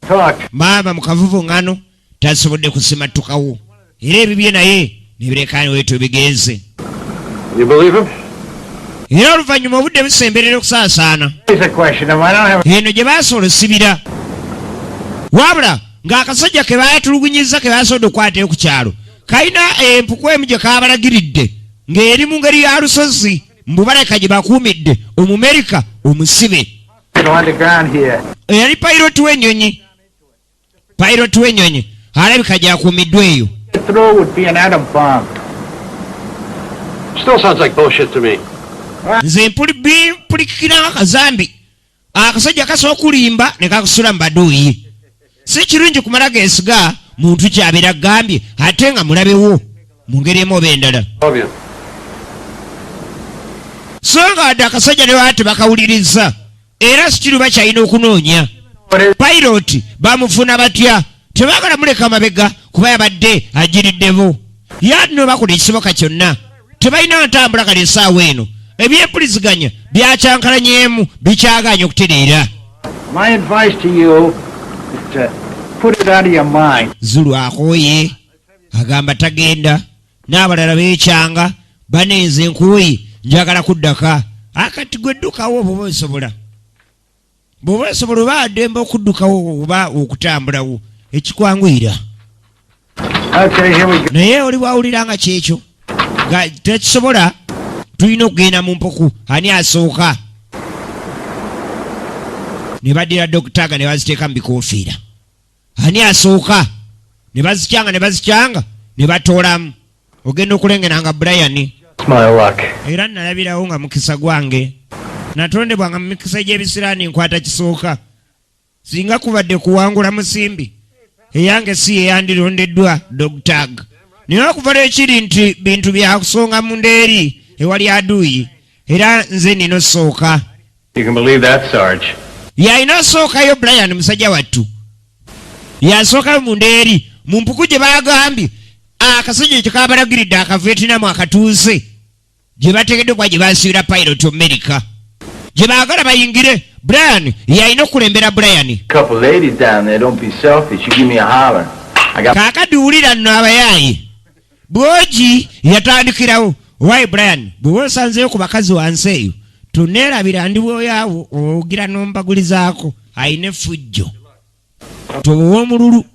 Talk. Maama mu kavuvuŋŋano tasobodde kusimatukawo era ebibye naye nebirekaani wetu bigenze. You believe him? Era oluvannyuma obudde busemberera okusaasaana. It's a question of I don't have. Eno gye basobola osibira, wabula ng'akasajja ke baatulugunyiza ke basobodde okukwatayo ku kyalo kalina empuku emu gye kaabalagiridde ng'eri mu ngeri ya lusozi mbubaleka gye bakuumidde Omumerika omusibe. Underground here. Eyali pilot w'ennyonyi, pilot w'ennyonyi alabika gyakuumiddwa eyo. Get through would be an atom bomb. Still sounds like bullshit to me. Nze mpulikikira nga kazambi. Akasajja kasobola okulimba ne kakusula mu baduuyi. Si kirungi kumala geesiga muntu kyabeera agambye ate nga mulabewo mu ngeri emu oba endala. Love you. So nga wadde akasajja ne baba tebakawuliriza, era still bakyalina okunoonya pilot. Bamufuna batya? Tebaagala muleka mabega kuba yabadde agiriddemu yaadino. Bakola ekisoboka kyonna, tebalina ntambula. Kale essaawa eno ebyempuliziganya byakyankalanyemu, bikyaganya okutereera. My advice to you is to put it out of your mind. Zulu akooye, agamba tagenda n'abalala beekyanga banenze enkuuyi, njagala kuddaka. Akati gwe ddukawo bw'oba osobola, bw'oba osobola oba addembe okuddukawo oba okutambulawo ekikwanguyira. Okay, here we go. Naye oli bwawulira nga kyekyo nga tekisobola, tulina okugenda mu mpuku. Ani asooka? Ne baddira dog tag ne baziteeka mu bikoofiira. Ani asooka? Ne bazikyanga, ne bazikyanga, ne batoolamu. Ogenda okulengera nga Brian. It's my luck. Era nalabirawo nga mukisa gwange, natondebwa nga mu mikisa gy'ebisiraani nkwata kisooka. Singa kubadde kuwangula musimbi, eyange si yeyandirondeddwa dog tag. Naye okuva lwekiri nti bintu byakusonga munda eri ewali aduuyi, era nze nina osooka. You can believe that, Sarge. Yalina osookayo Brian, musajja wattu yasookayo munda eri mu mpuku gye bagambye akasajja ekyo kabalagiridde akavietinamu akatuuze gye bategedde okuba gye basibira pilot America gye baagala bayingire. Brian yalina okulembera, Brian. Couple ladies down there, don't be selfish. You give me a holler. I got Kaakati wulira nno abayaayi bwogi yatandikirawo. Owaye Brian, bw'oba osanzeyo ku bakazi wansi eyo toneerabira, ndi bwoyaawo ogira nombagulizaako. Ayina effujjo, tobuwa omululu,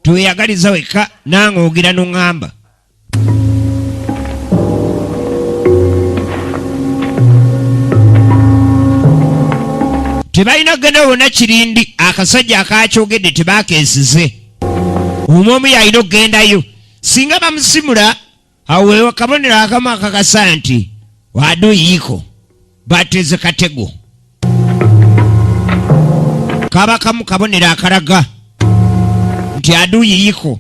tweyagaliza wekka nange ogira noŋŋamba. Tebalina kugenda bonna kirindi. Akasajja akakyogedde tebakeesize omu omu yalina okugendayo. Singa bamusimula awo akabonero akamu akakasa nti waduyiiko bateze katego, kaba kamu kabonero akalaga nti aduyiiko.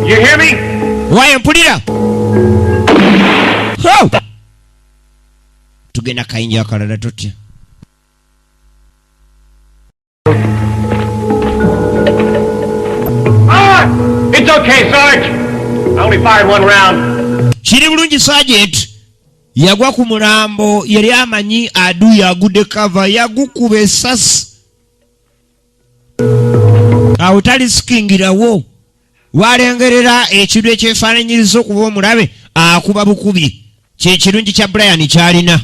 You hear me? Waye mpulira. Ho! Tugenda kayinja akalala tutya? Ah! It's okay, Sarge. I only fired one round. Kiri bulungi Sergeant. Yagwa ku mulambo yali amanyi adui agudde kava yagukuba esasi awo talisikingirawo walengerera ekintu ekyefaananyiriza okuba omulabe akuba bukubi kyekirungi kya Brian kyalina.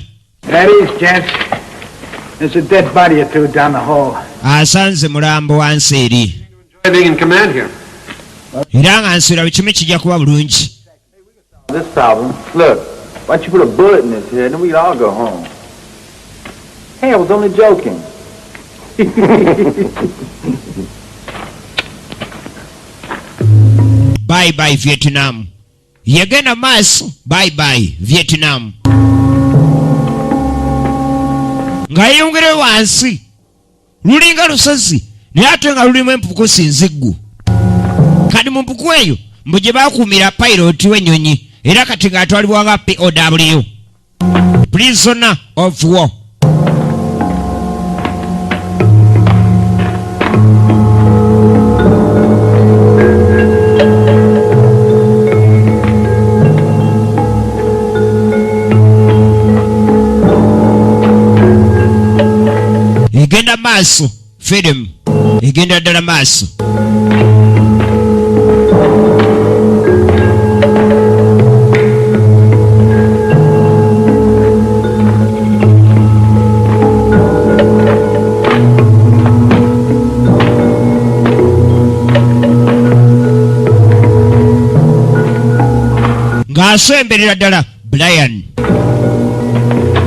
Asanze mulambo wansi eri era nga nsula buli kimu kijja kuba bulungi. This problem. Look, why don't you put a bullet in his head and we'd all go home. Hey, I was only joking. Bye bye Vietnam. Yagenda maaso bye bye Vietnam. Nga yeyongerayo wansi lulinga lusozi naye ate nga lulimu empuku sinziggu. Kati mu mpuku eyo mbu gye bakuumira pilot w'ennyonyi era kati ng'atwalibwa nga POW, prisoner of war. Egenda maaso firimu egenda ddala maaso. Ng'asemberera ddala Brian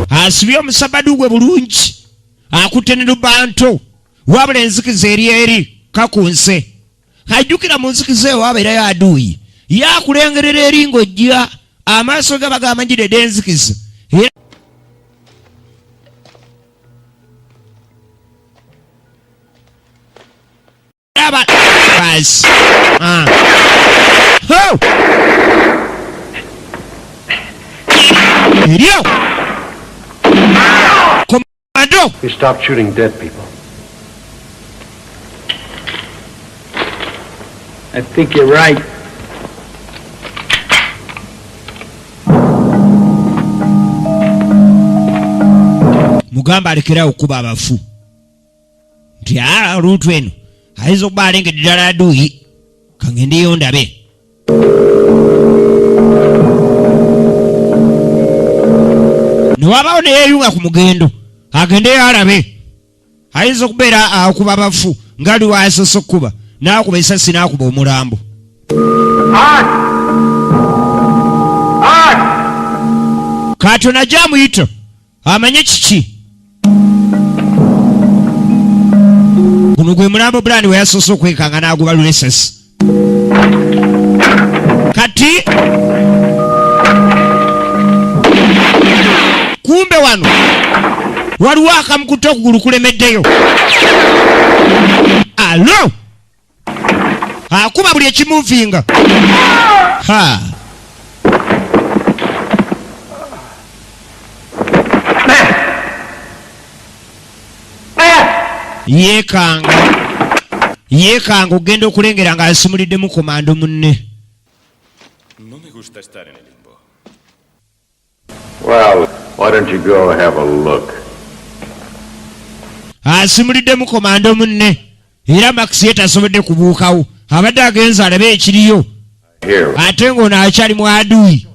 asibye omusabadu gwe bulungi akutte ne lubanto wabula enzikiza eri eri kakunse ajjukira mu nzikiza eyo wabeerayo aduuyi yakulengerera eri ng'ojja amaaso gaba gamanyire dda enzikiza. Era basi. Ho! Eryo! Komando! You stopped shooting dead people. I think you're right. Mugamba alekerawo okukuba abafu. Nti oluutu eno ayinza okuba alengedde ddala aduuyi kangendeyo ndabe. Ne wabaawo ne yeeyunga ku mugendo agendeyo alabe. Ayinza okubeera akuba abafu nga ali wasoose okukuba n'akuba esasi n'akuba omulambo. Katonda ajja amuyita amanye kiki. Guno gwe mulambo Brian we yasoose okwekanga n'agubalula esasi. Kati kumbe wano waliwo akamukutte okugulu kulemeddeyo. Alo! Akuba buli ekimuvinga. Ha! Yeekanga. Yeekanga okugenda okulengera ng'asimuliddemu komando munne. No me gusta estar en el limbo. Well, why don't you go have a look? Asimuliddemu komando munne era Max ye tasobodde kubuukawo. Abadde agenze alabe ekiriyo. Here. Ate ng'ono akyali mu adui.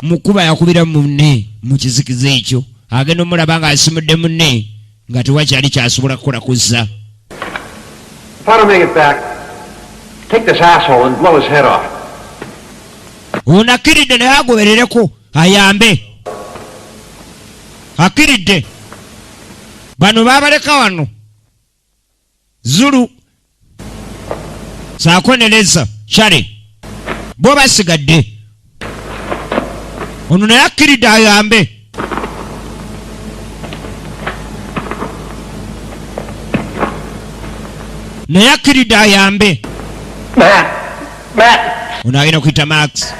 Mukuba yakubira munne mu kizikiza ekyo. Agenda omulaba ng'asimudde munne nga tewakyali kyasobola kukola kuzza. If I don't make it back, take this asshole and blow his head off. Ono akkiridde naye agoberereko ayambe. Akkiridde. Bano baabaleka wano. Zulu saako ne Leza Charlie bo basigadde. Ono naye akkiridde ayambe. Naye akkiridde ayambe. Matt! Matt! Ono agenda okuyita Max.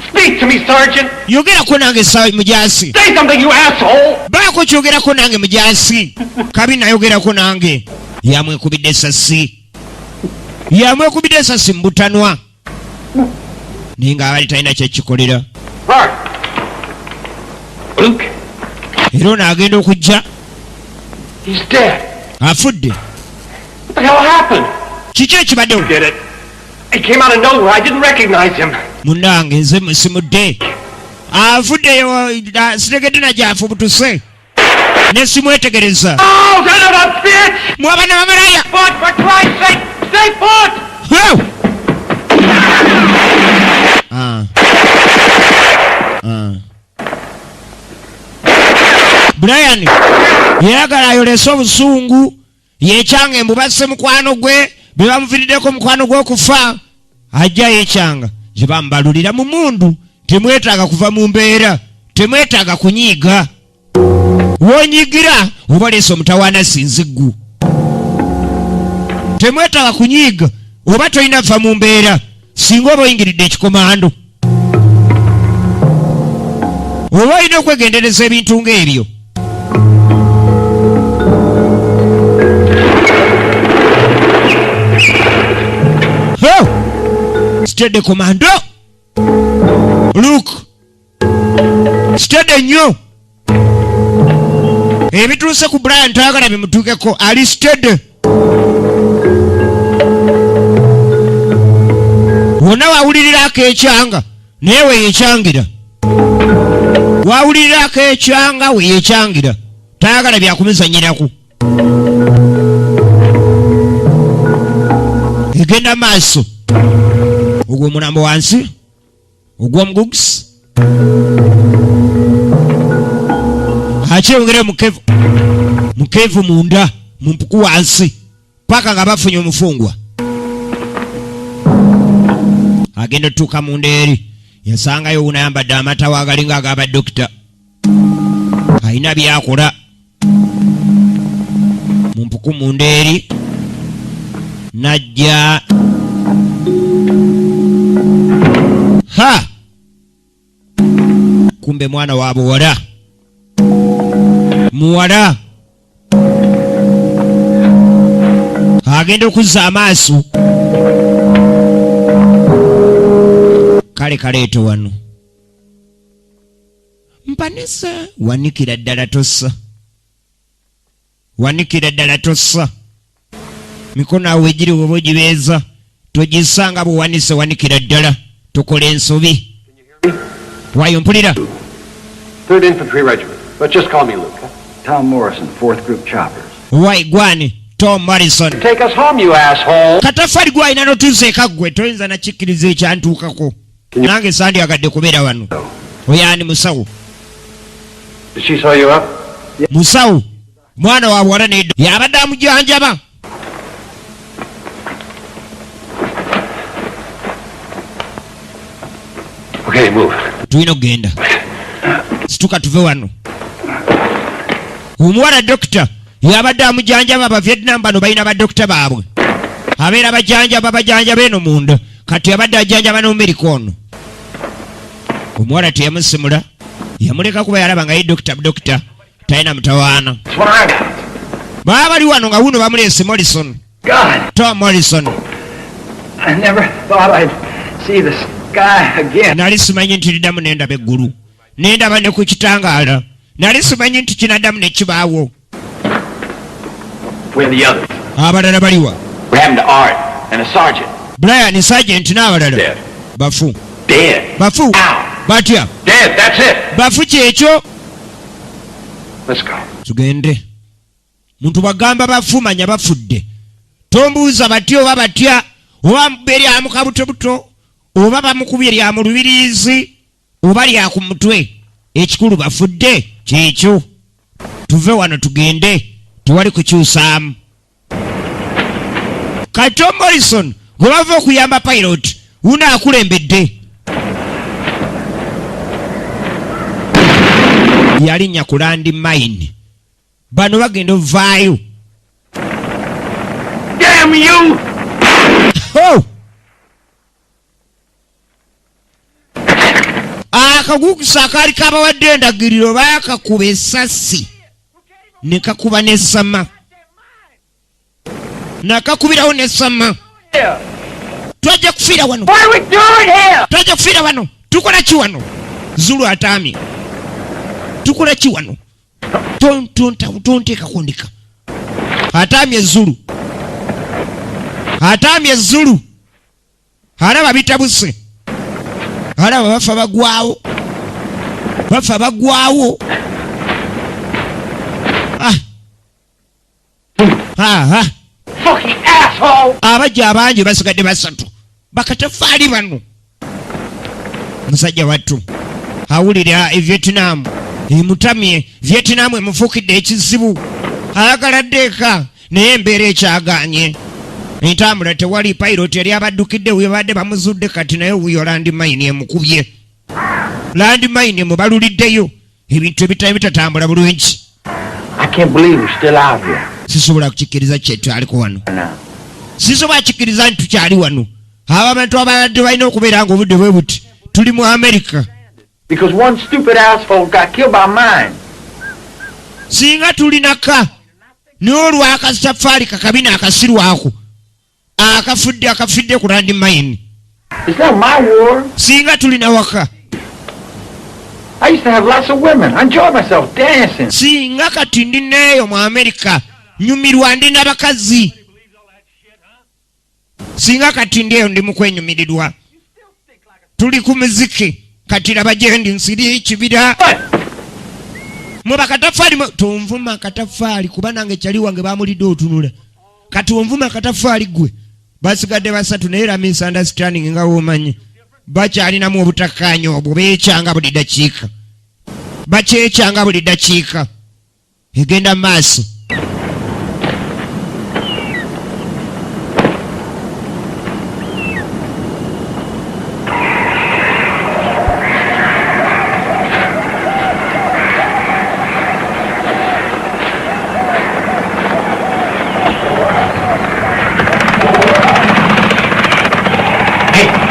Speak to me, Sergeant. Yogerako nange mujasi. Say something, you asshole. Baako kyogerako nange mujasi. Kabi nayogerako nange. Yamwekubidde esasi. Yamwekubidde esasi mu butanwa. Naye ng'abali talina kyekikolera. Art. Luke. Era ono agenda okujja. He's dead. Afudde. What the hell happened? Kiki ekibaddewo? Did it? He came out of nowhere. I didn't recognize him. Munnange nze musimudde. Afudde sitegedde na gy'afubutuse. Ne simwetegereza. Oh, son of a bitch! Mwabana bamalaya. Put, for Christ's sake, stay put! Whoa! Ah. Ah. Brian yayagala ayolese obusungu yekyanga embu basse mukwano gwe be bamuviiriddeko mukwano gwe okufa ajja yekyanga gye bamubalulira mu mundu. Temwetaaga kuva mu mbeera, temwetaaga kunyiiga. Wonyigira oba leesa omutawaana sinziggu. Temwetaaga kunyiiga oba tolina va mu mbeera singa oba oyingiridde ekikomando oba olina okwegendereza ebintu ng'ebyo. Steady commando. Look. Steady nnyo. Ebituuse ku Brian tayagala bimutuukeko, ali steady. Wonna wawulirira akeekyanga naye weeyekyangira. Wawulirira akeekyanga weeyekyangira. Tayagala byakumuzannyirako. Egenda maaso. Ogwo omulambo wansi ogw'omugugs akyeyongere mukevu mukevu munda mu mpuku wansi paka nga bafunye omufungwa. Agenda otuuka munda eri yasangayo wuno ayambadde amatawo agalinga ag'abadokita alina byakola mu mpuku munda eri najja ha kumbe mwana wa buwala muwala agenda okuzza amaaso kale kaleete wano mpanisa wanikira ddala tossa wanikira ddala tossa mikono awo egiri woba ogibeeza togisanga bwewanise wanikira ddala tukola ensobi. Wayo mpulira. 3rd Infantry Regiment, but just call me Luke. Huh? Tom Morrison, 4th Group Choppers. Wai gwani Tom Morrison. Take us home, you asshole. Katafali gwalina n'otuzeeka ggwe toyinza nakikkiriza ekyantuukako. Nange sandyagadde kubeera wano. Oyo ani musawo? Did she sew you up? Musawo mwana wa buwala nedda yabadde amujanjaba. Okay, move. Tulina okugenda. Situka tuve wano. Omuwala dokita yabadde amujanjaba. Aba Vietnam bano balina badokita baabwe abeera bajanjaba bajanjaba eno munda. Kati abadde ajanjaba n'Omumerika ono. Omuwala teyamusimula yamuleka kuba yalaba nga ye dokita dokita talina mutawaana. That's what I got. Baba bali wano nga wuno bamuleese Morrison. God, Tom Morrison. I never thought I'd see the sky again. Nali simanyi nti liddamu nendaba eggulu nendaba ne ku kitangaala. Nali simanyi nti kinaddamu ne kibaawo. Where are the others? Abalala baliwa? We happened to Art and a sergeant. Brian sergeant n'abalala. Dead. Bafu. Dead. Bafu. Ow. Batya? Dead, that's it. Bafu kyekyo. Let's go. Tugende. Muntu bagamba bafu manya bafudde. Tombuuza batya oba batya oba beri amukabutobuto oba bamukubye lya mu lubiriizi oba lya ku mutwe. Ekikulu bafudde kyekyo. Tuve wano tugende tewali kukyusaamu. Kati Tom Morrison gwe bava okuyamba pilot wuno akulembedde. Yalinnya ku land mine. Bano bagenda ovaayo. Damn you! Oh! Akagukusa akaali kabawadde endagiriro baakakuba esasi ne kakuba n'essama, nakakubirawo n'essama. Twajja kufiira wano, twajja kufiira wano. Tukola ki wano? Zulu ataamye. Tukola ki wano? Tonteekako ndika. Ataamye Zulu, ataamye Zulu. Alaba bitabuse, alaba bafa bagwawo, bafa bagwawo. Ah. Ah, ah. Fucking asshole! Abajja abangi basigadde basatu, bakatafaali bano. Musajja wattu awulira e Vietnam emutamye, Vietnam emufuukidde ekizibu. Ayagala ddeeka naye embeera ekyaganye, entambula tewali. Pilot yali abaddukidde we babadde bamuzudde kati, naye wuyo landmine emukubye, landmine emubaluliddeyo, ebintu ebitali bitatambula bulungi. I can't believe we're still out here. Sisobola kukikkiriza kyetwaliko wano. Now. Sisobola kikkiriza nti tukyali wano. Abo abantu abalwadde balina okubeera nga obudde bwe buti tuli mu Amerika. Because one stupid asshole got killed by mine. Singa tulinaka, naye olwakatafaali kakabina akasirwako akafudde, akafidde ku landmine. It's not my war. Singa tulina waka. I used to have lots of women. I enjoyed myself dancing. Singa kati ndi neeyo mu Amerika, nyumirwa, ndi n'abakazi. Singa kati ndi eyo, ndi mu kwenyumirirwa, tuli ku muziki. Kati laba gye ndi, nsiri ekibira mwe bakatafaali mwe. Tonvuma akatafaali, kuba nange kyali wange bamulidde otunula. Kati onvuma akatafaali gwe. Basigadde basatu, naye era misunderstanding nga womanyi bakyalinamu obutakkaanya obwo, beekyanga buli dakiika, bakyekyanga buli dakiika egenda mu maaso.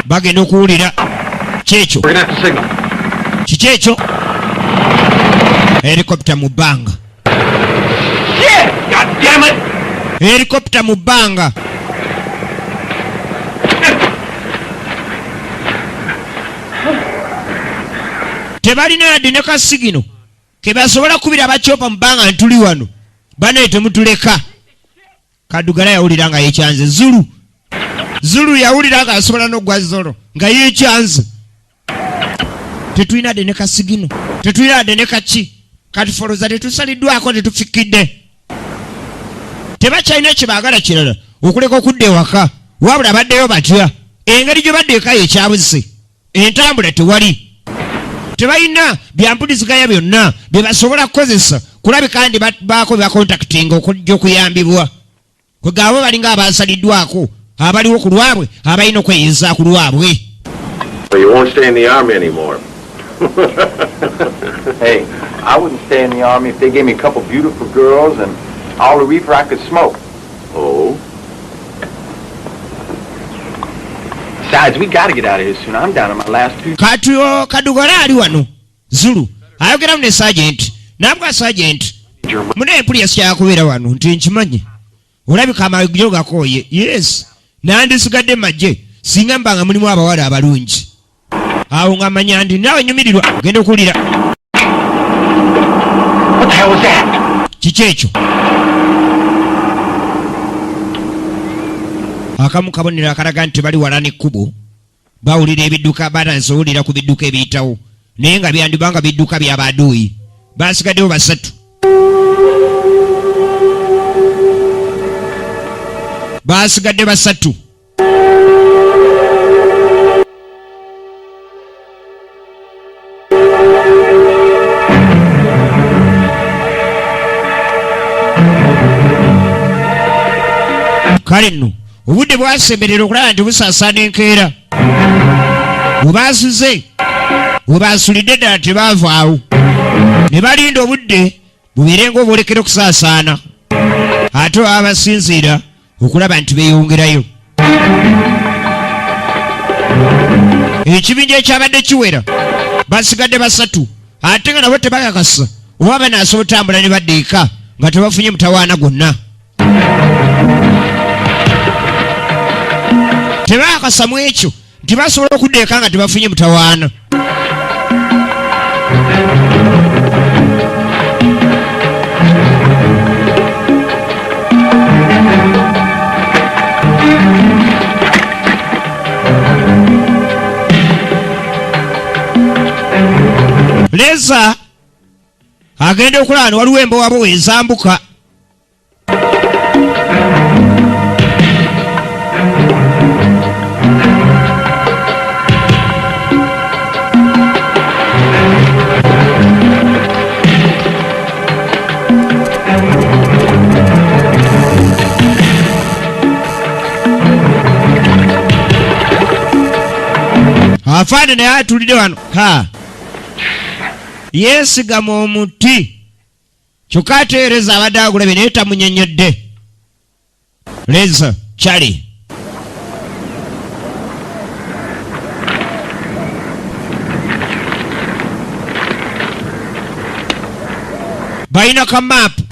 Bagenda okuwulira kyekyo. We're gonna have to signal. Kiki ekyo? Helikopita mu bbanga. God damn it! Helikopita mu bbanga. Tebalina yadde ne ka signal kebasobola kubira ba chopper mu bbanga ntuli wano. Banaye temutuleka. Kadugala yawulira nga yekyanze. Zulu, Zulu yawulira nga asobola n'ogwa zolo nga yekyanze. Tetulina dde ne ka signal, tetulina dde ne kaki. Kati foloza tetusaliddwako, tetufikidde. Tebakyalina kyebaagala kirala okuleka okudda ewaka. Wabula baddeyo batya? Engeri gye badda eka yekyabuze, entambula tewali, tebalina byampuliziganya byonna bye basobola kukozesa kulabika ndi baako bebacontactinga okujja okuyambibwa. Kwegaabo balinga abasaliddwako, abaliwo ku lwabwe, abalina okweyinza ku lwabwe. But you won't stay in the army anymore. Hey, I wouldn't stay in the army if they gave me a couple beautiful girls and all the reefer I could smoke. Oh? Besides, we gotta get out of here soon. I'm down to my last two. Kati o Kadugala ali wano, Zulu ayogeramu ne sergeant nabwa. Sergeant, mune empuli yasikyakubeera wano nti nkimanyi olabika amagyo gakooye. Yes, nandisigadde majje singa mba nga mulimu abawala abalungi, awo nga manya ndi naawe nyumirirwa. Ogenda okuwulira. What the hell was that? Kiki ekyo? Akamu kabonero akalaga nti bali wala n'ekkubo, bawulira ebidduka. Batandise owulira ku bidduka ebiyitawo, naye nga byandibanga bidduka byabaduuyi. Basigaddewo basatu, basigadde basatu. Kale nno obudde bwasemberera okulaba nti busaasaana enkeera. Webasuze, webasulidde ddala tebaavaawo, ne balinda obudde bubeere ngaobwolekera okusaasaana, ate baba basinziira okulaba nti beeyongerayo. Ekibinja ekyabadde kiwera Basigadde basatu ate nga nabo tebakakasa oba banaasobola otambula ne badda eka nga tebafunye mutawaana gwonna. Tebakakasa mu ekyo nti basobola okudda eka nga tebafunye mutawaana. Leza agenda okulaba waliwo embowabo ezambuka. Afaane naye atulidde wano ha yeesigama omuti kyokka ateereza abadde agulabye naye tamunyenyedde. Leza Charlie balina ka maapu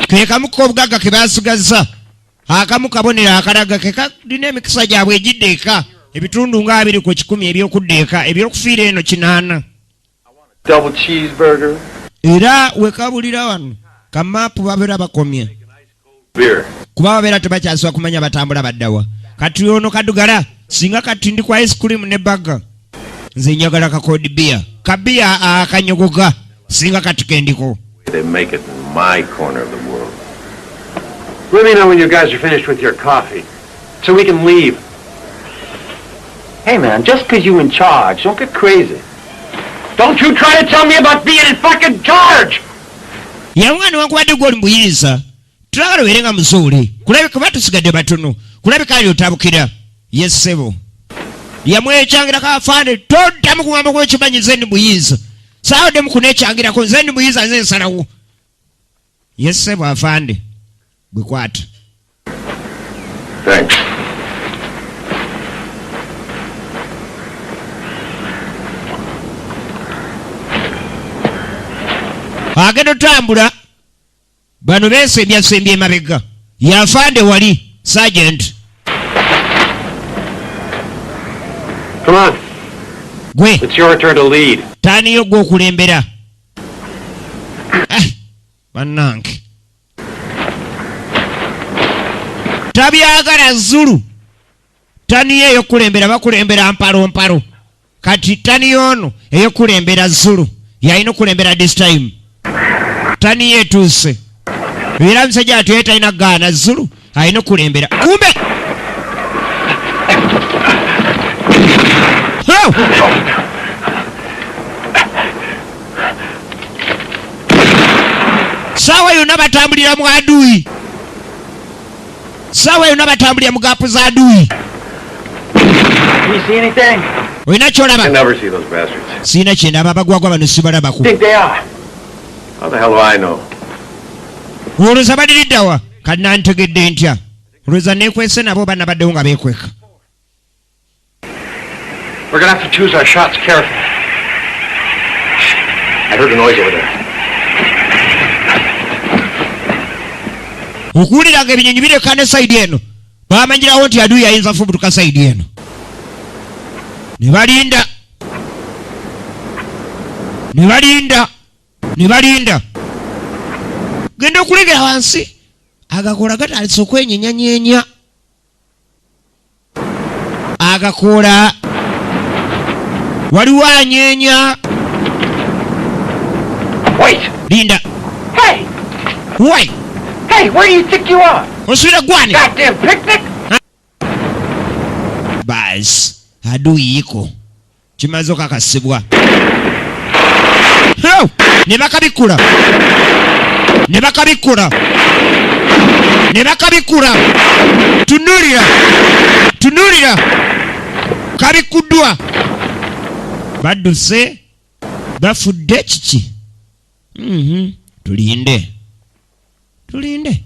ke kamu k'obugagga ke basigazza akamu kabonero akalaga ke kalina emikisa gyabwe egidda eka ebitundu nga 20% eby'okudda eka ebyokufiira eno 80. Double cheeseburger. Era wekabulira wano kamaapu babeera bakomye Beer. kuba babeera tebakyasobola kumanya batambula baddawa. Kati ono kadugala singa kati ndi kwa ice cream ne burger, nze njagala ka cold beer, kabiya akanyogoga singa kati kendiko. They make it in my corner of the world. Let me know when you guys are finished with your coffee, so we can leave. Hey man, just 'cause you in charge, don't get crazy. Don't you try to tell me about being in fucking charge! Yamwana wankubadde gwoli mubuyinza tulagala obeere nga muzuuli kulabika kuba tusigadde batono kulabika ali otabukira ye ssebo yamwekyangirako afaane toddamu kugamba kuba okimanyi nze ndi muyinza saawaddemu kunekyangirako nze ndi muyinza nze nsalawo ye ssebo afande gwe kwata. Thanks. Agenda otambula bano besembyasembya emabega yafande wali sergeant. Come on. Gwe. It's your turn to lead. Tani yo gwe okulembera. Bannange tabyagala Zulu tani ye eyokulembera bakulembera mpalo mpalo kati tani yono eyokulembera Zulu yalina okulembera this time tani ye etuuse era musajja ati ye talina gaana Zulu alina okulembera kumbe Ho! Saawa yonna batambulira mu aduyi, saawa yonna batambulira mu gaapu za aduyi. You see anything? Olina kyolaba? I never see those bastards. Sirina kyendaba abagwagwa bano sibalabako. Think they are? How the hell do I know? Olowooza baliriddawa? Kati nantegedde ntya? Olowooza neekwese nabo oba nabaddewo nga beekweka? We're going to have to choose our shots carefully. I heard a noise over there. Okuwulira nga ebinyonyi bireka ne sayidi eno bamanyirawo nti aduyi ayinza fubutuka sayidi eno ne balinda ne balinda ne balinda genda okulegera wansi agakoola gatandise okwenyenyanyenya agakoola waliwo anyeenya. Wait! Linda. Hey! Wait! Hey, where do you think you are? Osuubira gwani? Goddamn picnic? Basi aduyiiko kimaze okakasibwa. Ho! Ne bakabikula ne bakabikula ne bakabikula tunuulira tunuulira kabikuddwa badduse bafudde kiki? Tulinde tulinde.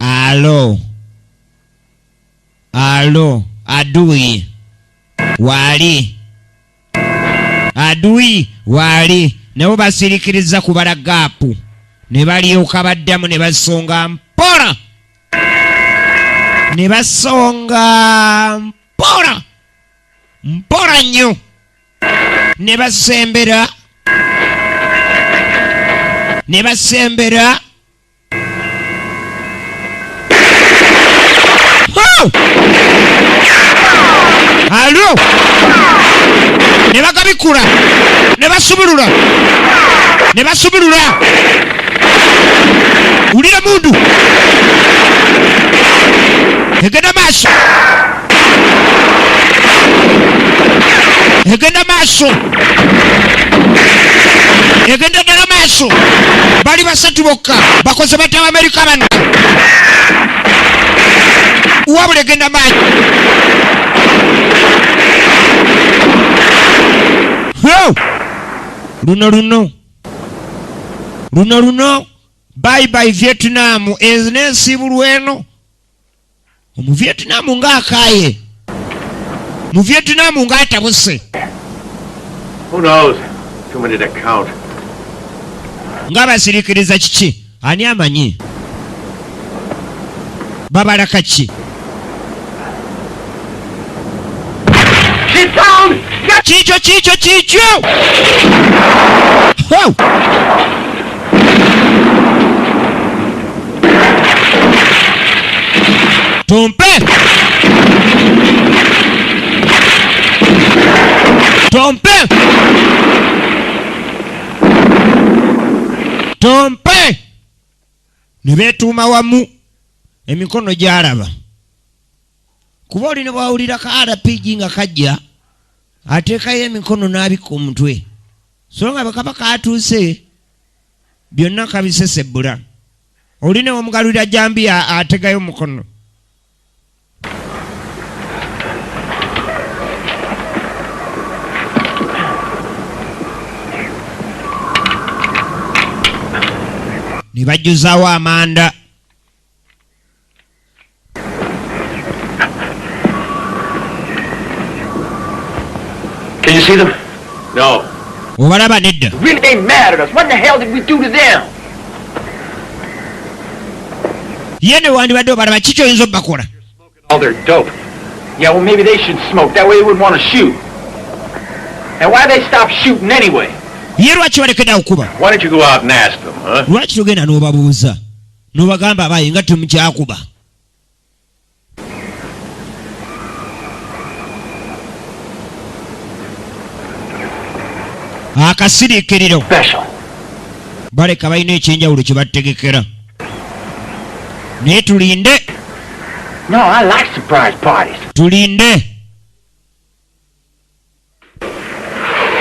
Alo. Alo, adui waali, adui waali, nabo basirikiriza kubala gaapu ne balyoka baddamu ne basonga mpola, ne basonga mpola mpola nnyo ne basembera, ne basembera. Oh! Alo, ne bagabikula ne basubulula, ne basubulula. Wulira mundu egenda maaso, egenda maaso, egenda ddala maaso. Bali basatu bokka bakoze batta Abamerika bano, wabula egenda maaso. Ho! Luno luno luno luno, bye bye Vietnam. Ezo n'ensiibulwa eno omu Vietnam ng'akaaye, mu Vietnam ng'atabuse. Who knows? Too many to count. Ng'abasiriikiriza kiki? Ani amanyi babala kaki? She's down! Kiikyo, kiikyo, kiikyo! Ho! Tumpe, tumpe, tumpe! Ne beetuuma wamu emikono gy'alaba, kuba oli ne bwawulira ka RPG nga kajja, ateekayo emikono n'abikka omutwe, so nga bwe kaba katuuse byonna kabisesebbula. Oli ne wamugalulira jambiya, ategayo omukono. Ne bajjuzaawo amanda. Can you see them? No. Obalaba? Nedda. Really, they mad at us. What in the hell did we do to them? Ye ne wandibadde obalaba, kiki oyinza obbakola? All their dope. Yeah, well, maybe they should smoke. That way they wouldn't want to shoot. And why they stop shooting anyway? Ye lwaki balekedde okuba? Why don't you go out and ask them, huh? Lwaki togenda n'obabuuza n'obagamba, abaye nga temukyakuba? Akasiriikiriro. Special. Baleka balina ekyenjawulo kye bategekera, naye tulinde. No, I like surprise parties. Tulinde.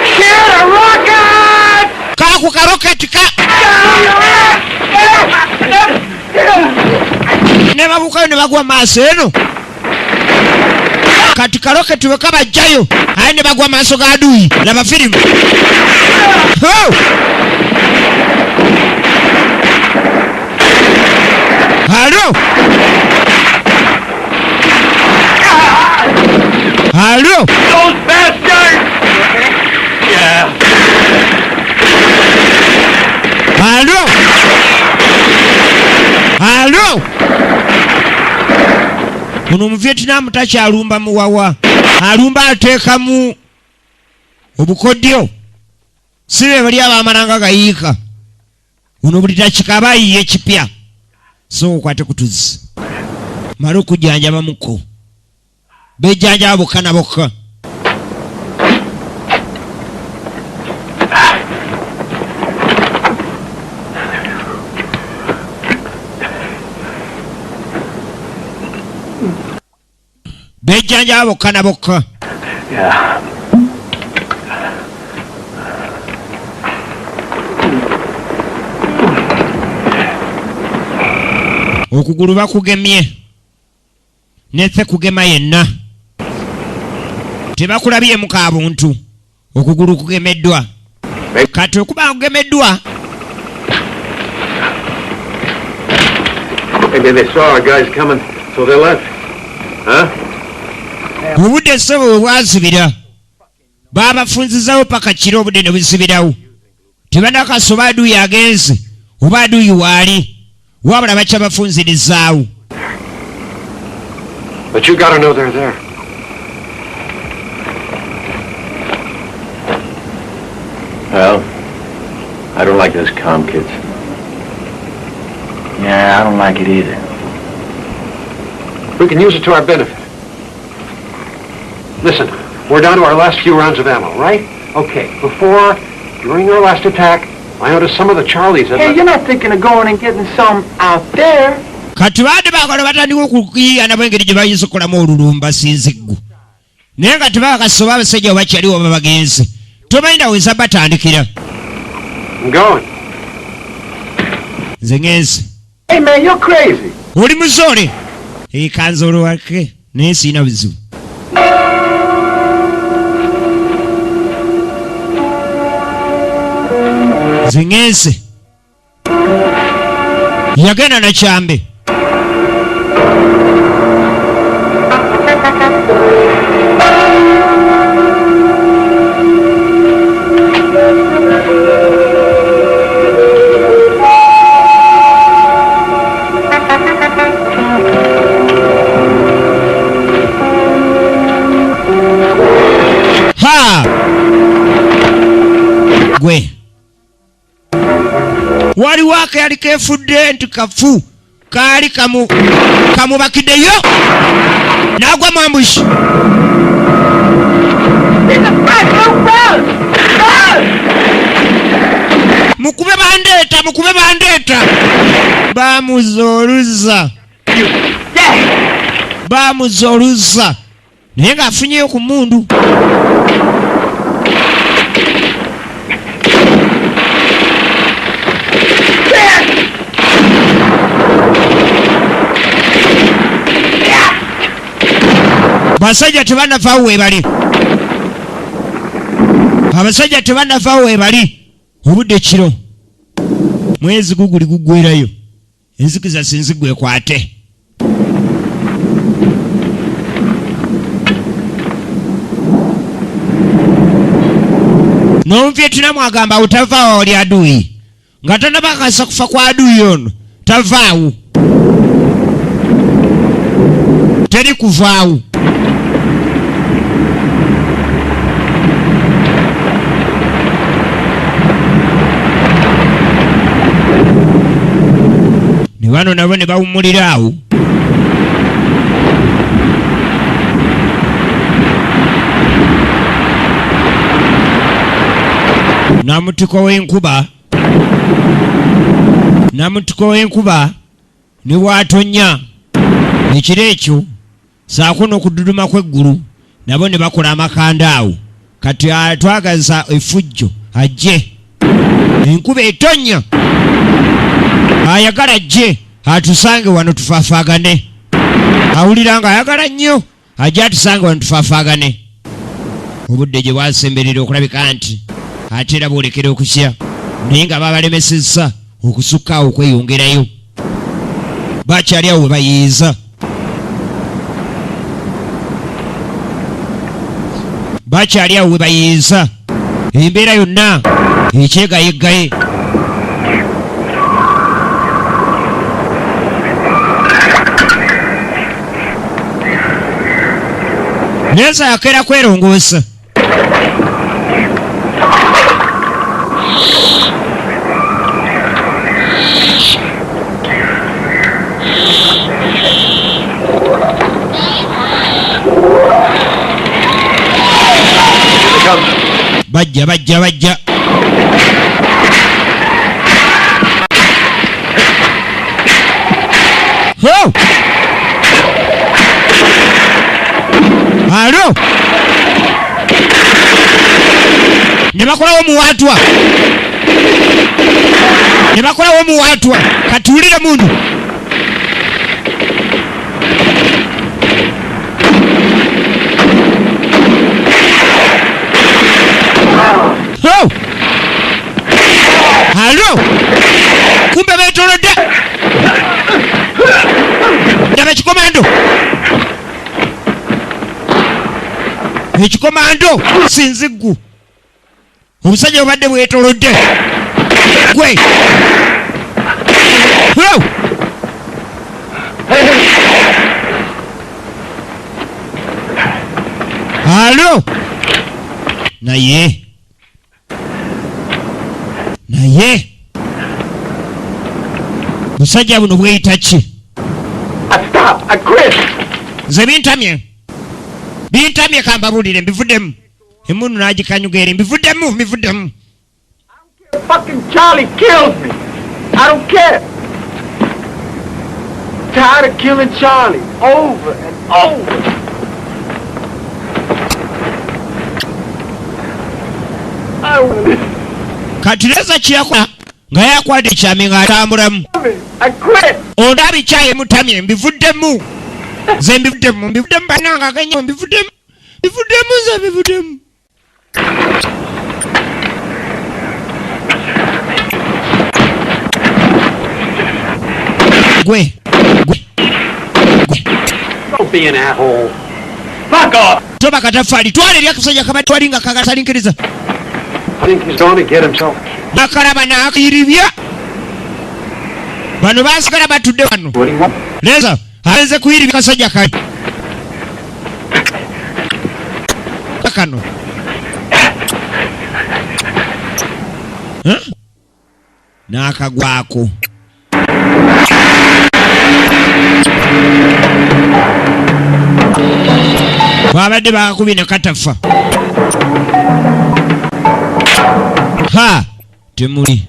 Shoot a rocket! Kaku karoketi ka ne babuukayo ne bagwa maaso eno. Kati karoketi bwe kabajjayo, aye ne bagwa maaso ga duyi. Laba firimu. Ho! Halo, halo! Those bastards! Yeah. Halo, halo! Ono Omuvietinamu takyalumba muwawa, alumba ateekamu obukodyo. Si be bali abamalanga gayiika. Ono buli dakika aba ayiye ekipya. So okwate kutuzi male okujjanjaba muko, bejjanjaba bokka na bokka. Bejjanjaba bokka na bokka. Yeah. Okugulu bakugemye netse kugema yenna, tebakulabyemu ka buntu. Okugulu kugemeddwa kati, okuba kugemeddwa. Maybe they saw our guys coming, so they left. Huh? Obudde ssebo we bwazibira baabafunzizawo paka kiro, obudde ne buzibirawo, tebanakasa oba aduuyi agenze oba aduuyi waali, wabula bakyabafunzirizaawo. But you gotta know they're there. Well, I don't like those comm kids. Yeah, I don't like it either. We can use it to our benefit. Listen, we're down to our last few rounds of ammo, right? Okay, before, during our last attack, I noticed some of the Charlies had... Hey, you're not thinking of going and getting some out there. Kati baadde baagala batandika okuyiiya nabo engeri gye bayinza okukolamu olulumba sinziggu, naye nga tebakakasa oba abasajja bakyaliwo oba bagenze. Tomanyi naweza batandikira. I'm going. Nze ngenze. Hey, man, you're crazy. Oli muzoole ekanza olwake, naye siina buzibu. Nze ngenze. Yagenda nakyambe. Ha, gwe waliwo akayali kefudde nti kafu kaali kamu kamubakiddeyo n'agwa mu ambush. Mukube bandeeta, mukube bandeeta. Bamuza oluzza, bamuza oluzza, naye ng'afunyeyo ku mundu. Basajja tebanavaawo webali, abasajja tebanavaawo webali. Obudde kiro, mwezi guguli gugwerayo, enzikiza sinzigwe ekwate. N'Omuvietinamu agamba awo tavaawo oli aduyi nga tanabakasa kufa kwa aduyi ono, tavaawo, teri kuvaawo. Ne bano nabo ne bawummulira awo. Namutiko w'enkuba, namutiko w'enkuba ne bw'atonnya ekiro ekyo saako n'okududuma kw'eggulu, nabo ne bakola amakanda awo. Kati atwagaza effujjo ajje, enkuba etonnya, ayagala ajje atusange wano tufaafaagane. Awulira nga ayagala nnyo ajje atusange wano tufaafaagane. Obudde gye bwasemberera okulabika nti ate era bwolekera okukya, naye nga babalemesezza okusukka awo okweyongerayo, bakyali awo we bayiiza, bakyali awo we bayiiza, embeera yonna ekyegayeggaye. Neza yakeera kwerongoosa. Bajja, bajja, bajja. Ho! Alo! Ne bakolawo omuwaatwa, ne bakolawo omuwaatwa. Katuwulire mundu. Ho! Alo! Kumbe beetolodde. Ndaba ekikomando. Ekikomando sinziggu. Obusajja bubadde bwetolodde. Gwe. Hello! Halo! Naye. Naye. Busajja buno bweyita ki? Stop! I quit! Nze bintamye. Bintamye kambabuulire mbivuddemu. Emmundu n'agikanyuga eri mbivuddemu mbivuddemu. Fucking Charlie kills me! I don't care! Tired of killing Charlie over and over. I want to Kati Leza kyeyakola nga yakwata ekyami ng'atambulamu. I quit! Ondaba ekyayi mutamye mbivuddemu. Nze mbivuddemu mbivuddemu bannange agenyo mbivuddemu. Bivuddemu nze bivuddemu. Gwe gwe gwe. Don't be an asshole. Fuck off! Toba kataffaali twala eri akasajja kabadde wali nga kagasalinkiriza. I think he's going to get himself. Bakalaba n'akiribya. Bano basigala batudde wano. What do you want? Leza agenze kuyiribya kasajja kali. Kano. Huh? N'akagwako. Babadde bakakubye ne katafa. Ha! Temuli.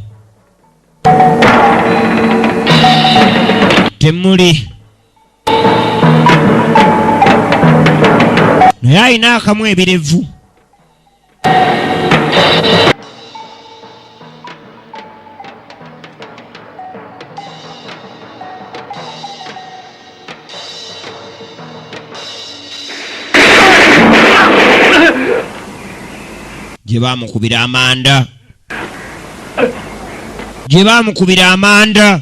Temuli. Naye alina akamu ebirevu. Gye baamukubira amanda. Gye baamukubira amanda.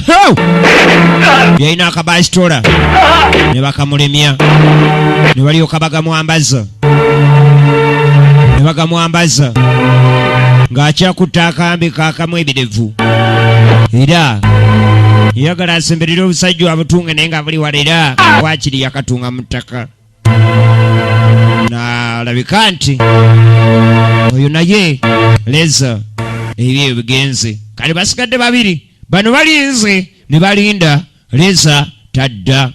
Ho! Yalina akabasitola ne bakamulemya ne balyoka bagamwambaza ne bagamwambaza ng'akyakutta akambe kaakamu ebirevu era yagala asemberere obusajja abutunge naye nga buli wala era waakiri yakatunga mu ttaka. Nalabika nti oyo naye Leza ebyo bigenze. Kale basigadde babiri bano balinze ne balinda Leza tadda.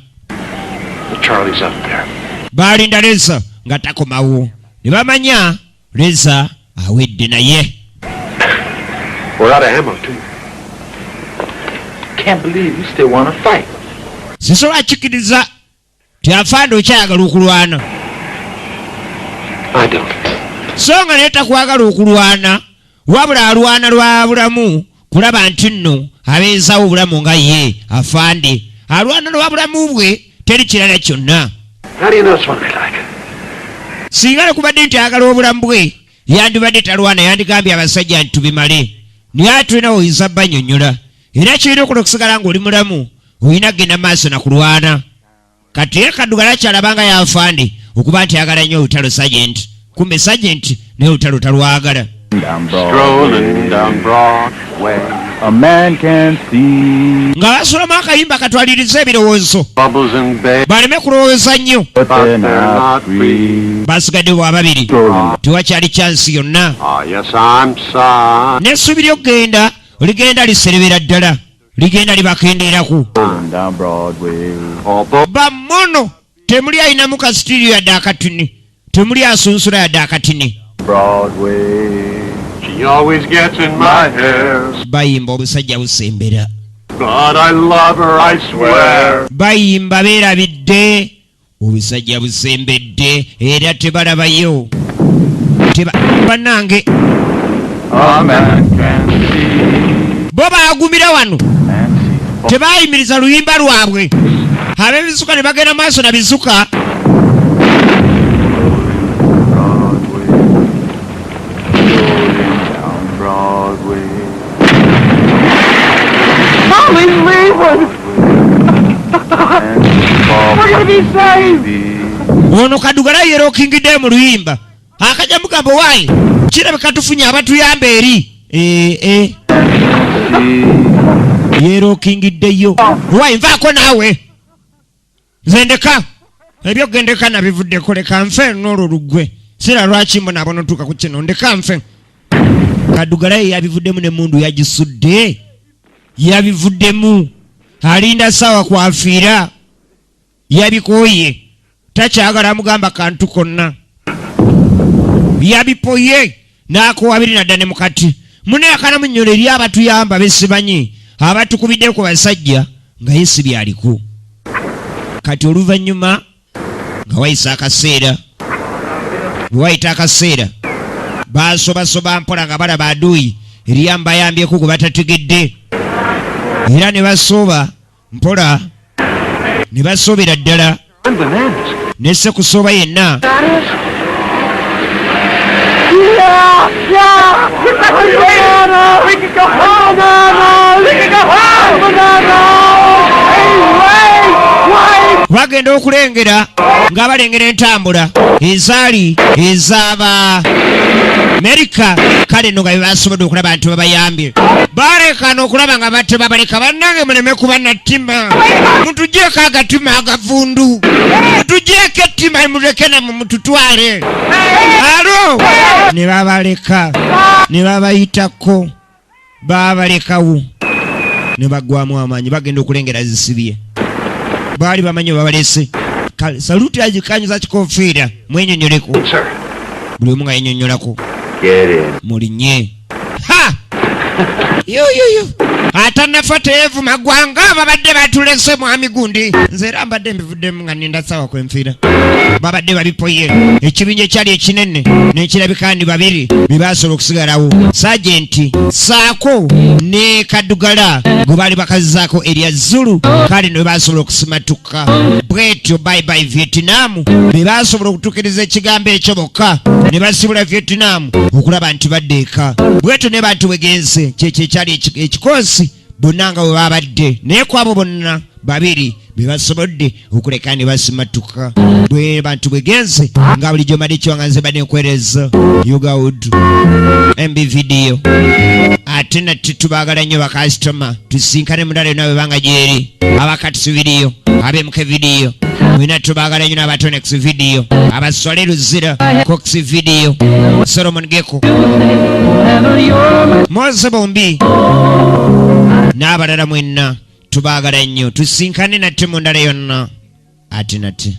Charlie's up there. Balinda Leza nga takomawo ne bamanya Leza awedde naye. We're out of ammo too. Can't believe you still want to fight. Sisobola kikkiriza nti afande okyayagala okulwana. I don't. So nga naye takwagala okulwana wabula alwana lwa bulamu kulaba nti nno abeezawo obulamu nga ye afande alwana lwa bulamu bwe teri kirala kyonna. How do you know it's what I like? Singa nekubadde nti ayagala obulamu bwe yandibadde talwana yandigambye abasajja nti tubimale naye atulina oyinza bannyonnyola era kirina okukola okusigala ng'oli mulamu olina kugenda maaso na kulwana. Kati ye Kaddugala kyalaba nga y'afande okuba nti ayagala nnyo olutalo Sergeant. Kumbe Sergeant naye olutalo talwagala. Down Broadway. Strolling down Broadway. A man can see. Nga basulamu akayimba katwaliriza ebirowoozo. Bubbles and bay. Baleme kulowooza nnyo. But But they're they're not not free. Basigadde bwa babiri. Strolling. Tewakyali chance yonna. Ah, yes, I'm sorry. N'essuubi ly'okugenda ligenda liserebera ddala. Ligenda libakendeerako. Strolling down Broadway. Although Bamono temuli alinamu kasitiri yadde akatini. Temuli asunsula yadde akatini. Broadway. she always gets in my hair. Bayimba obusajja busembera. But I love her, I swear. Bayimba beerabidde obusajja busembedde era tebalabayo. Teba bannange. A man can see. Bo baagumira wano. Man sees. Tebaayimiriza luyimba lwabwe. Ab'ebisuka ne bagenda maaso na bisuka. Broadway. Strolling down Broadway. Charlie's Ono kadugala yerokingidde mu luyimba akajja mugamba waayi kirabika tufunye abatuyamba eri eh, eh. Yerokingiddeyo waayi nvaako naawe nze ndeka ebyokugendeka nabivuddeko leka nfe n'olwo luggwe sira lwaki mbonabona otuuka ku kino ndeka nfe. Kadugala ye yabivuddemu n'emmundu yagisudde yabivuddemu alinda saawa kwafiira yabikooye takyagala mugamba kantu konna yabipoye n'akowa biri nadda ne mukati mune akana munyola eri abatuyamba besimanyi abatukubidde ku basajja nga ye si byaliko. Kati oluvannyuma nga wayisa akaseera bwe wayita akaseera basobasoba mpola nga balaba aduuyi eriyo mbayambyeko gwe batategedde era ne basooba mpola ne basoobera ddala ne sekusooba yenna. Yeah! Banana! We can go home! Banana! We can go home! Banana! Hey, wait! Wait! Bagenda okulengera nga balengera entambula ezaali ez'aba Amerika. Kale nno nga bye basobodde okulaba nti babayambye balekana okulaba nga batte babaleka. Bannange, muleme kuba nattima, mutugyeko agatima agavundu, mutugyeko ettima, muleke namwe mututwale alo. Ne babaleka ne babayitako babalekawo ne baggwamu amaanyi. Bagenda okulengera zisibye baali bamanyi babalese. Kale saluti agikanyiza kikofiira mwenyonyoleko. Sir. Buli omu nga yenyonyolako. Get in. Mulinye ha yoyoyo atanafa teyeevuma gwanga babadde batulese mwami gundi. Nze era mbadde mbivuddemu nga ninda sawa kwenfiira. Babadde babipoye ekibinja ekyali ekinene nekirabika ndi babiri bebasobola okusigalawo, sajenti saako ne kadugala gwe baali bakazizaako erya Zulu. Kale ne basobola okusimatuka bwetyo. Bye bye Vietnam. Be basobola okutuukiriza ekigambo ekyo bokka ne basibula Vietnam okulaba nti badda eka. Bwetyo ne bantu bwegenze kyekyo ekyali ekikosi bonna nga bwe babadde naye kwabo bonna babiri be basobodde okuleka ne basimatuka. Bwe bantu bwegenze nga bulijjo madde kiwanga nze badde nkwereza Ugawood MB Video. Ate nate tubaagala nnyo bakasitoma. Tusinkane mundala yonna bwebanga gyeri. Abakatisi Video, abmk Video, mwena tubaagala nnyo, n'abatonex Video, abasole Luzira, Cox Video, Solomon Geko, Mose bombi n'abalala mwenna tubaagala nnyo. Tusinkane nate mu ndala yonna ate nate.